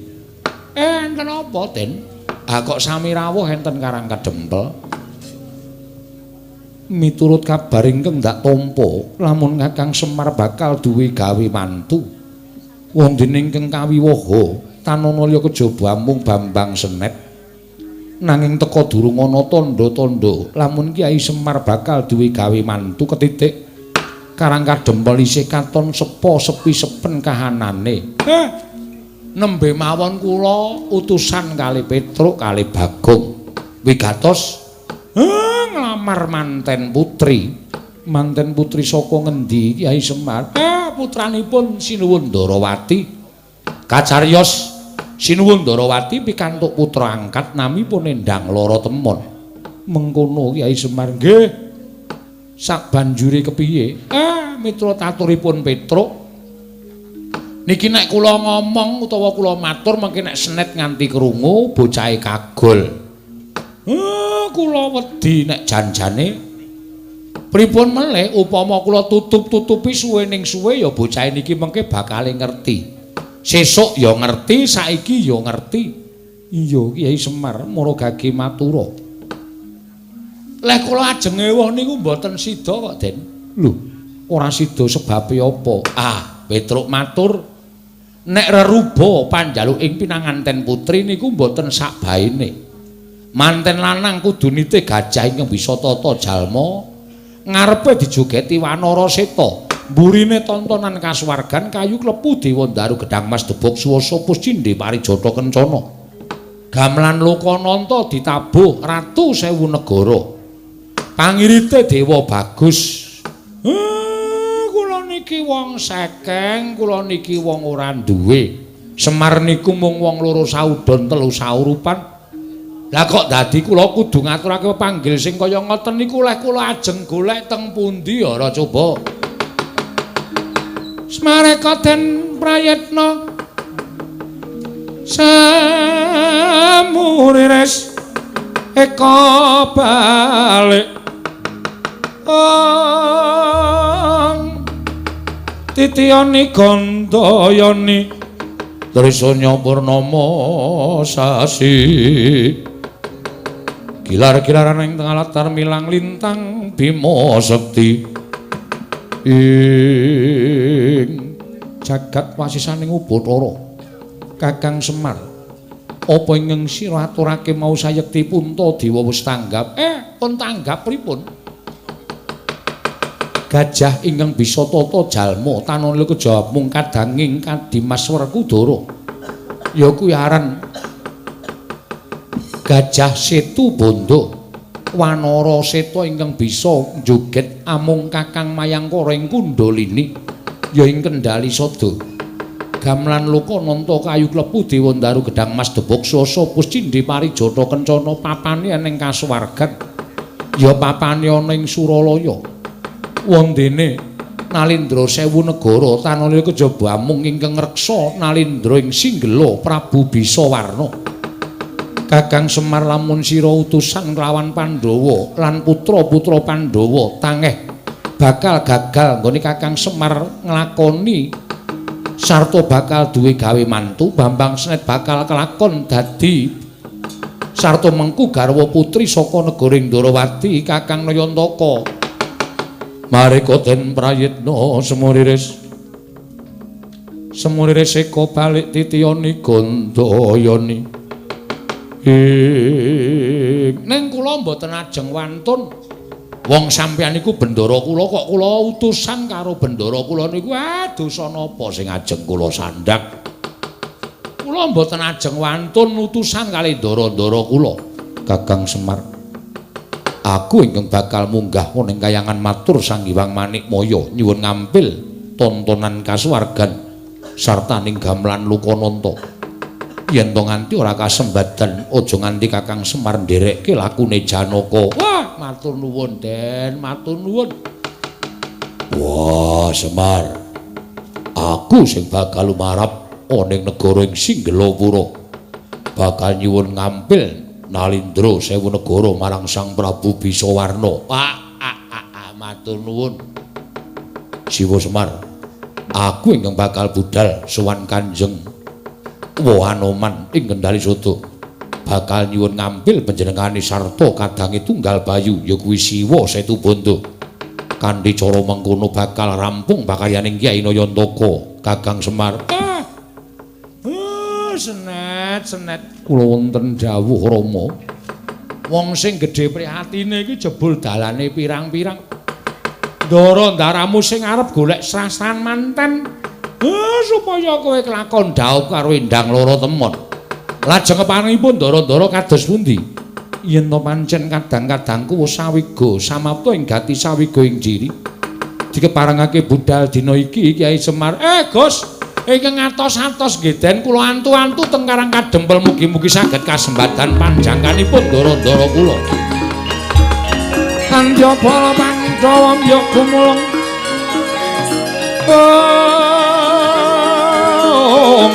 Enten apa, Den? Ah kok sami rawuh enten Karang Kadempel? Miturut kabar ingkang ndak tampa, lamun Kakang Semar bakal duwe gawe mantu. Wonten ingkang kawiwaha tanana liya kejaba amung Bambang Senet. Nanging teka durung ana tandha-tandha lamun Kyai Semar bakal duwe gawe mantu ketitik Karang Kadempel isih katon sepo sepi sepen kahanane. Nembe mawon kula utusan kali Petruk kali Bagong wigatos nglamar manten putri. Manten putri saka ngendi Kyai Semar? Putranipun Sinuwun Ndarawati. Kacariyos Sinuwun Ndarawati pikantuk putra angkat namipun Endang Lara Temon. Mengkono Kyai Semar. Nggih. Sabanjure kepiye? Mitra taturipun Petruk. Niki nek kula ngomong utawa kula matur mengki nek Senet nganti krungu bocahe kagol. Kula wedi nek janjane pripun melih upama kula tutup-tutupi suwe ning suwe ya bocahe niki mengke bakale ngerti. Sesuk ya ngerti, saiki ya ngerti. Iya Kyai Semar mara gage matura. Leh kula ajeng ewuh niku mboten sida kok, Den. Lho, ora sida sebabe apa? Petruk matur nek reruba panjaluk ing pinanganten putri niku mboten sakbaene. Manten lanang kudu nitih gajah ingkang bisa tata jalma, ngarepe dijogeti wanara seta, mburine tontonan kasuwargan kayu klepu dewa ndaru gedang mas debog suwasa puscindhe parijata kencana. Gamelan Lokananta ditabuh ratu sewu negara. Pangirite dewa bagus. Kula niki wong sekeng, kula niki wong ora duwe. Semar niku mung wong loro saudon telu saurupan. Lah kok dadi kula kudu ngaturake pepanggil sing kaya ngoten niku leh kula ajeng golek teng pundi ora coba. Smareka den prayitna samurires eka balik ong titiyani gandayani trisanya purnama sasi gilar-gilaran ing tengah latar milang lintang Bima Sekti. Ing jagat wasisaning Ubathara Kakang Semar, apa ingkang sira aturake mau sayekti Puntadewa wis tanggap? Pun tanggap pripun? Gajah ingkang bisa tata jalma tanana kejawab mung kadanging Kadimas Werkudara. Ya kuwi aran Gajah Setu Bandha. Wanara seta ingkang bisa njoget amung Kakang Mayangkara ing Kundalini ya ing Kendali Sada. Gamelan Lokananta kayu klepu Dewa Ndaru Gedhang Mas Debok Swasa Puscindhe Parijata Kencana papane ning kasuwargan ya papane ana ing Suralaya. Wondene Nalindra sewu negara tanana kejaba amung ingkang ngreksa Nalindra ing Singgela Prabu Bisawarna. Kakang Semar lamun sira utusan kelawan Pandhawa lan putra-putra Pandhawa tangeh bakal gagal nggone Kakang Semar nglakoni sarta bakal duwe gawe mantu Bambang Senet bakal kelakon dadi sarta mengku garwa putri saka negara Ndrawati Kakang Nayantaka. Mareka den prayitna semuriris semuriris eka balik titiyani gandayani. Ning kula mboten ajeng wantun. Wong sampeyan niku bendara kula kok kula utusan karo bendara kula niku dosa napa sing ajeng kula sandhang. Kula mboten ajeng wantun utusan kali ndara-ndara kula. Kakang Semar, aku ingkang bakal munggah ning kayangan matur Sang Hyang Manikmaya nyuwun ngampil tontonan kasuwargan sarta ning gamelan Lokananta. Yen to nganti ora kasembadan aja nganti Kakang Semar nderekke lakune Janaka. Wah, matur nuwun Den, matur nuwun. Wah, Semar. Aku sing bakal lumarap ana ing negara ing Singgelapura. Bakal nyuwun ngampil Nalindra sewu negara marang Sang Prabu Bisawarna. Wah, matur nuwun. Siwa Semar, aku ingkang bakal budal sowan Kanjeng Hanoman ing Kendali Sada. Bakal nyuwun ngampil panjenengane sarta kadange tunggal bayu ya kuwi Siwa Setubandha. Kanthi cara mengkono bakal rampung pakaryaning Kyai Nayantaka. Kakang Semar. Senet, senet kula wonten dawuh Rama. Wong sing gedhe prihatine iki jebul dalane pirang-pirang. Ndara ndaramu sing arep golek srasan manten. Supaya kowe kelakon dhaup karo Endang Loro Temon. Lajeng keparengipun ndara-ndara kados pundi? Yen to pancen kadang-kadangku wis sawiga samapta ing gati sawiga ing jiri. Dikeparengake budal dina iki Kyai Semar. Gus, ingkang atos-atos nggih den kula antu-antu teng Karang Kadempel mugi-mugi saged kasembadan panjangkanipun ndara-ndara kula. Kandya bala Pandhawa mbya gumulung. Om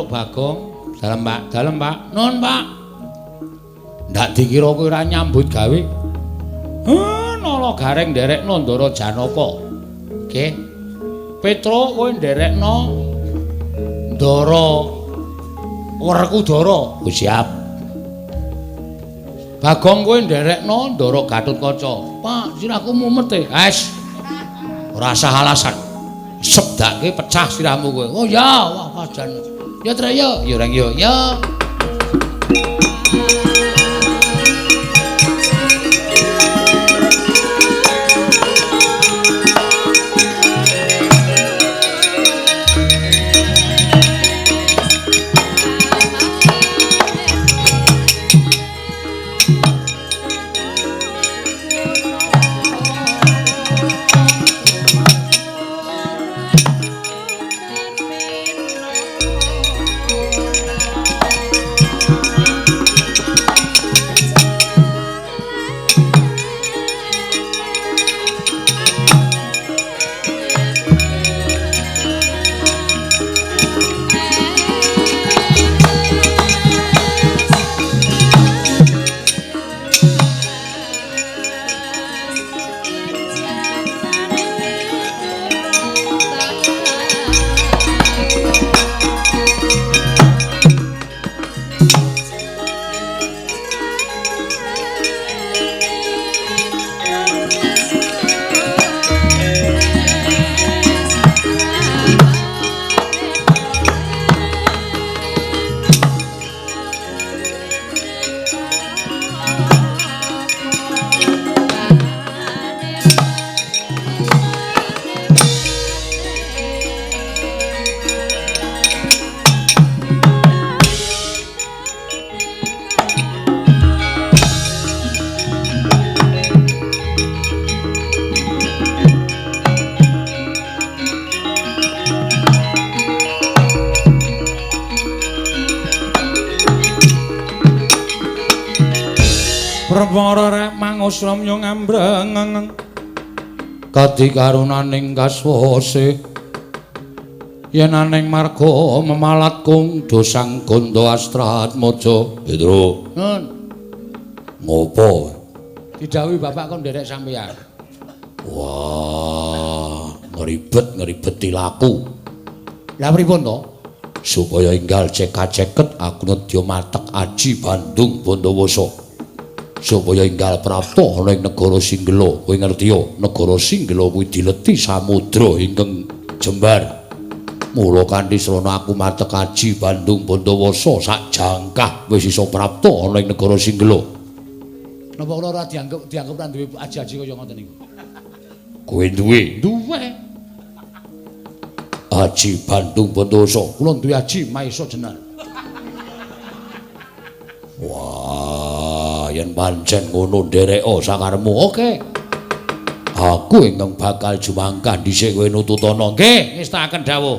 Bagong, dalem Pak, dalem Pak. Nun Pak. Ndak dikira kowe ora nyambut gawe. Nala Gareng nderekno Ndara Janaka. Nggih. Petruk kowe nderekno Ndara Werkudara. Oh, siap. Bagong kowe nderekno Ndara Gatotkaca. Pak, sirahku mumet e. Wes. Ora usah alasan. Sebdake pecah sirahmu kowe. Oh ya, wah jan. Ya Trek ya, ya Reng ya. Ya. Perkara rek mangusramya ngambreng kadi karunaning kaswase yen aning marga memalat kung dosang gondo astratmaja. Petro. Nun. Ngopo? Didhawuhi bapak kon nderek sampeyan. Wah, ngribet-ngribet tilaku. Lah pripun to? Supaya enggal cekak-ceket aku nedya matek aji Bandung Bondowoso. Supaya enggal prapta ana ing negara Singgela. Kowe ngerti ya, negara Singgela kuwi dileti samudra ingkang jembar. Mula kanthi srana aku matek aji Bandung Bondowoso sak jangkah wis iso prapta ana ing negara Singgela. Napa kula ora dianggep ora duwe aji-aji kaya ngoten niku? Kowe duwe? Duwe. Aji Bandung Bondowoso. Kula duwe aji Maesa Jenar. Wah, yen pancen ngono ndereka sakarepmu. Oke. Aku ingkang bakal jumangkah dhisik kowe nututana. Nggih, ngestakaken dawuh.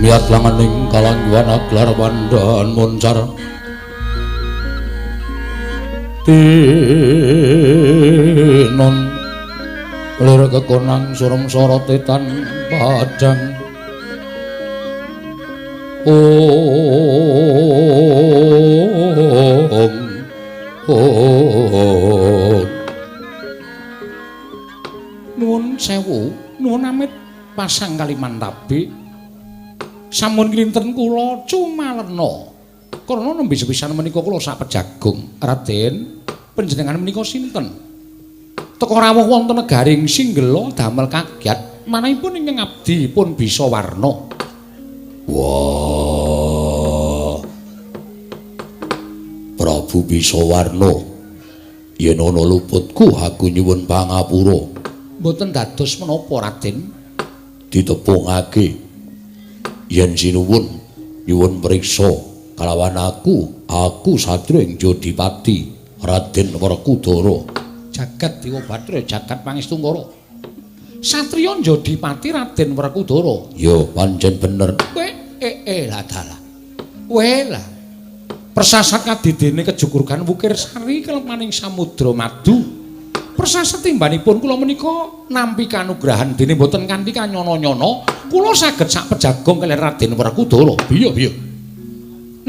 Miyat langaning kalangguhan aglar pandhan moncar tinon lir kekonang surem sorote tan padhang. Om Om. Nuwun sewu, nuwun amit pasang Kalimantabi. Sampun kinten kula cumalena. Karena nembe sepisan menika kula sapejagung. Raden, panjenengan menika sinten? Teka rawuh wonten negaring Singgela damel kagyat manahipun ingkang abdi pun bisa warna. Wah. Prabu Bisawarna, yen ana luputku aku nyuwun pangapura. Mboten dados menapa, Raden? Ditepungake yen sinuwun nyuwun priksa kalawan aku, aku satriya ing Jodipati Raden Werkudara. Jagat Dewa Bathara, jagat Pangestungkara. Satriya Jodipati Raden Werkudara. Ya, pancen bener. Kowe lah dalah. Kowe lah. Persasat kadidene kejugurgan Wukir Sari kelemaning Samudra Madu. Persasat timbanipun kula menika nampi kanugrahan dene mboten kanthi kanyono-nyono, kula saged sak pejagong kaliyan Raden Werkudara. Biya biya.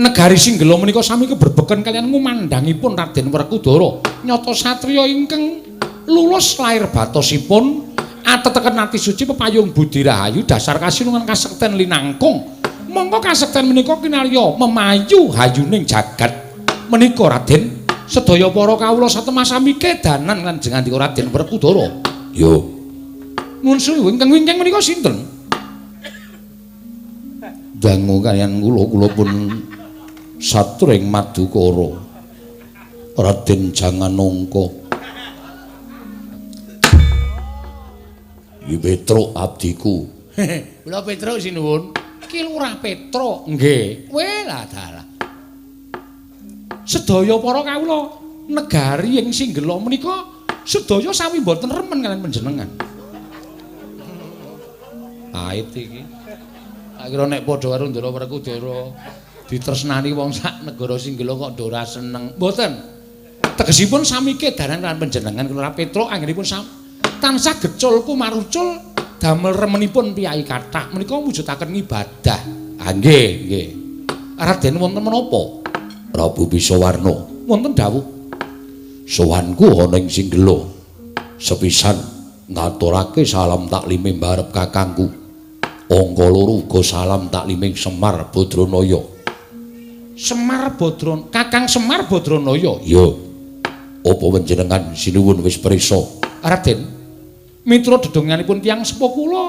Negari Singgela menika sami keberbeken kaliyan ngumandhangipun Raden Werkudara. Nyata satriya ingkang lulus lair batosipun ateteken ati suci pepayung budi rahayu dasar kasinungan kasekten linangkung. Mongko kasekten menika kinarya memayu hayuning jagat. Menika Raden, sedaya para kawula satemah sami kedanan lan jengandika Raden Werkudara. Yo. Nuwun sewu, ingkang wingking menika sinten? Dangu kaliyan kula, kula pun satring Madukara. Raden Janganongka. Iki Petruk abdiku. Kula Petruk sinuwun. Ki Lurah Petruk. Nggih. Kowe lah dalah. Sedaya para kawula negari ing Singgela menika sedaya sami mboten remen kaliyan panjenengan. Ait iki. Tak kira nek padha karo Ndara Werkudara ditresnani wong sak negara Singgela kok ora seneng. Mboten. Tegesipun sami kedaran kaliyan panjenengan Lurah Petruk anggenipun tansah gecul kumarucul damel remenipun piyai kathah menika mujudaken ngibadah. Ah nggih, nggih. Raden wonten menapa? Prabu Bisawarna, wonten dawuh. Sowanku ana ing Singgela. Sepisan ngaturake salam taklime mbarep kakangku. Angka loro uga salam takliming Semar Badranaya. Semar Badran, Kakang Semar Badranaya. Ya. Apa panjenengan sinuwun wis prisa? Raden, mitra dedonganipun tiyang sepuh kula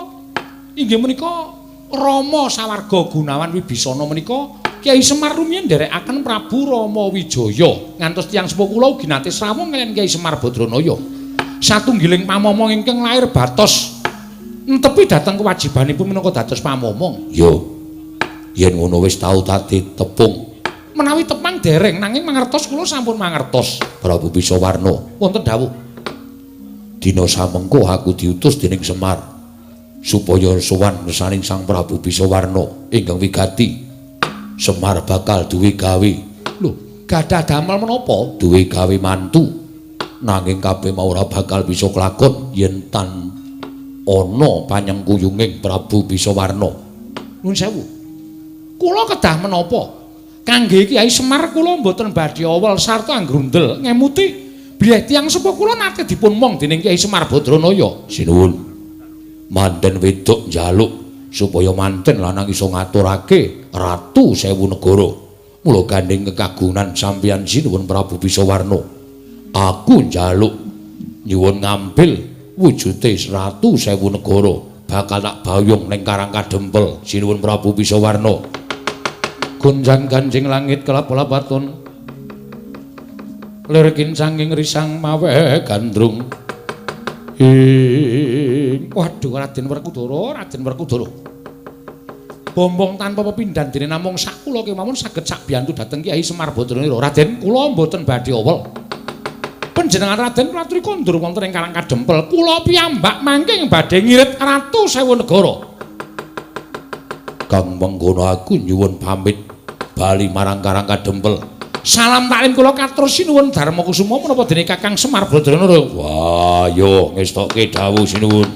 inggih menika Rama Sawarga Gunawan Wibisana menika Kyai Semar rumiyin nderekaken Prabu Rama Wijaya ngantos tiyang sepuh kula ugi nate srawung kaliyan Kyai Semar Badranaya. Satunggiling pamomong ingkang lair batos entepi dhateng kewajibanipun minangka dados pamomong. Ya. Yen ngono wis tau tadi tepung. Menawi tepang dereng nanging mangertos kula sampun mangertos. Prabu Bisawarna, wonten dawuh. Dina samengko aku diutus dening Semar supaya sowan ngesaning Sang Prabu Bisawarna ingkang wigati. Semar bakal duwe gawe. Lho, gadah damel menapa? Duwe gawe mantu. Nanging kabeh mau ora bakal bisa kelakon yen tan ana panyengkuyunging Prabu Bisawarna. Nuwun sewu. Kula kedah menapa? Kangge Kyai Semar kula mboten badhe awel sarta anggrundel ngemuti bilih tiyang sepuh kula nate dipun mong dening Kyai Semar Badranaya. Sinuwun. Manten wedok njaluk supaya manten lanang iso ngaturake ratu sewu negara. Mula gandheng kekagunan sampeyan sinuwun Prabu Bisawarna. Aku njaluk nyuwun ngambil wujute ratu sewu negara bakal tak bayung ning Karang Kadempel sinuwun Prabu Bisawarna. Gonjang ganjing langit kelap-lapatun lir kincanging risang mawe gandrung. Ing waduh Raden Werkudara, Raden Werkudara. Bombong tanpa pepindhan dene namung sak kula kemawon saged sak biyantu dhateng Kyai Semar Badranaya. Raden, kula mboten badhe awel. Panjenengan Raden kula aturi kondur wonten ing Karang Kadempel. Kula piyambak mangke badhe ngirit ratu sewu negara. Kang mengkono aku nyuwun pamit bali marang Karang Kadempel. Salam taklim kula katur sinuwun Darma Kusuma menapa dene Kakang Semar Badranaya. Wah, yo ngestokke dawuh sinuwun.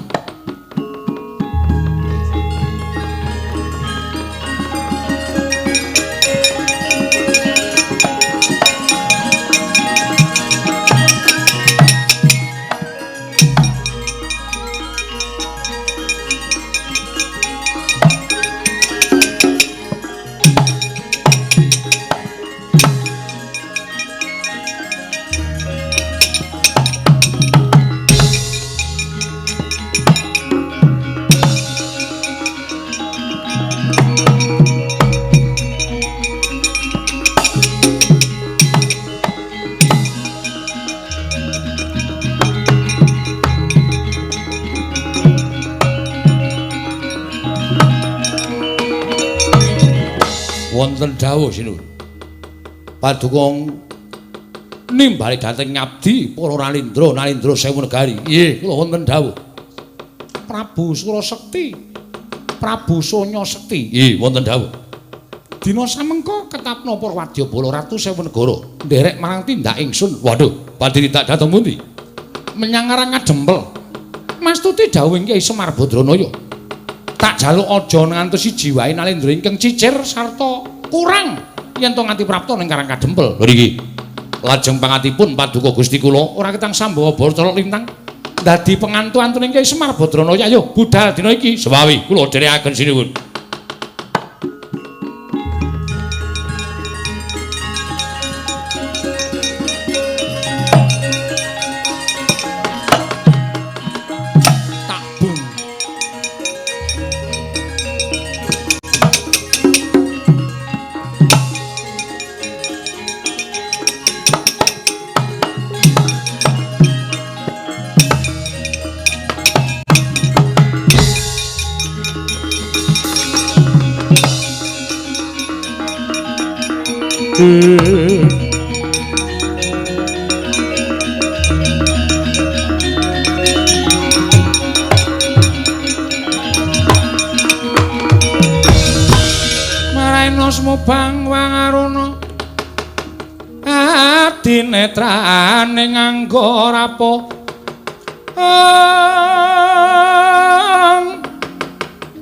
Wonten dawuh sinuwun. Paduka nimbali dhateng ngabdi para Nalindra, Nalindra sewu negari. Nggih, kula wonten dawuh. Prabu Surasekti, Prabu Sonya Sekti. Nggih, wonten dawuh. Dina samengko ketapna para wadyabala ratu sewu negara nderek marang tindak ingsun. Waduh, badhe tindak dhateng pundi? Menyang Karang Kadempel. Mastuti dawuhing Kyai Semar Badranaya. Tak jaluk aja ngantos siji wae Nalindra ingkang cicir sarta kurang yen to nganti prapta ning Karang Kadempel. Lho niki. Lajeng pangatipun paduka Gusti kula ora ketang sambawa bara colok lintang dadi pengantu-antuning Kyai Semar Badranaya. Ayo budal dina iki. Sewawi kula dherekaken sinuwun. Maraina sumubang wangaruna adinetrane nganggo rapo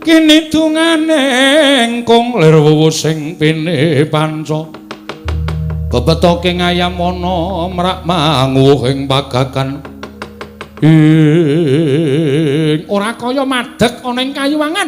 kini dungane engkung lir wuwu sing pine panca bebetoke ngayamana mrak manguh ing pagagan ing ora kaya madeg ana ing kayuwangan.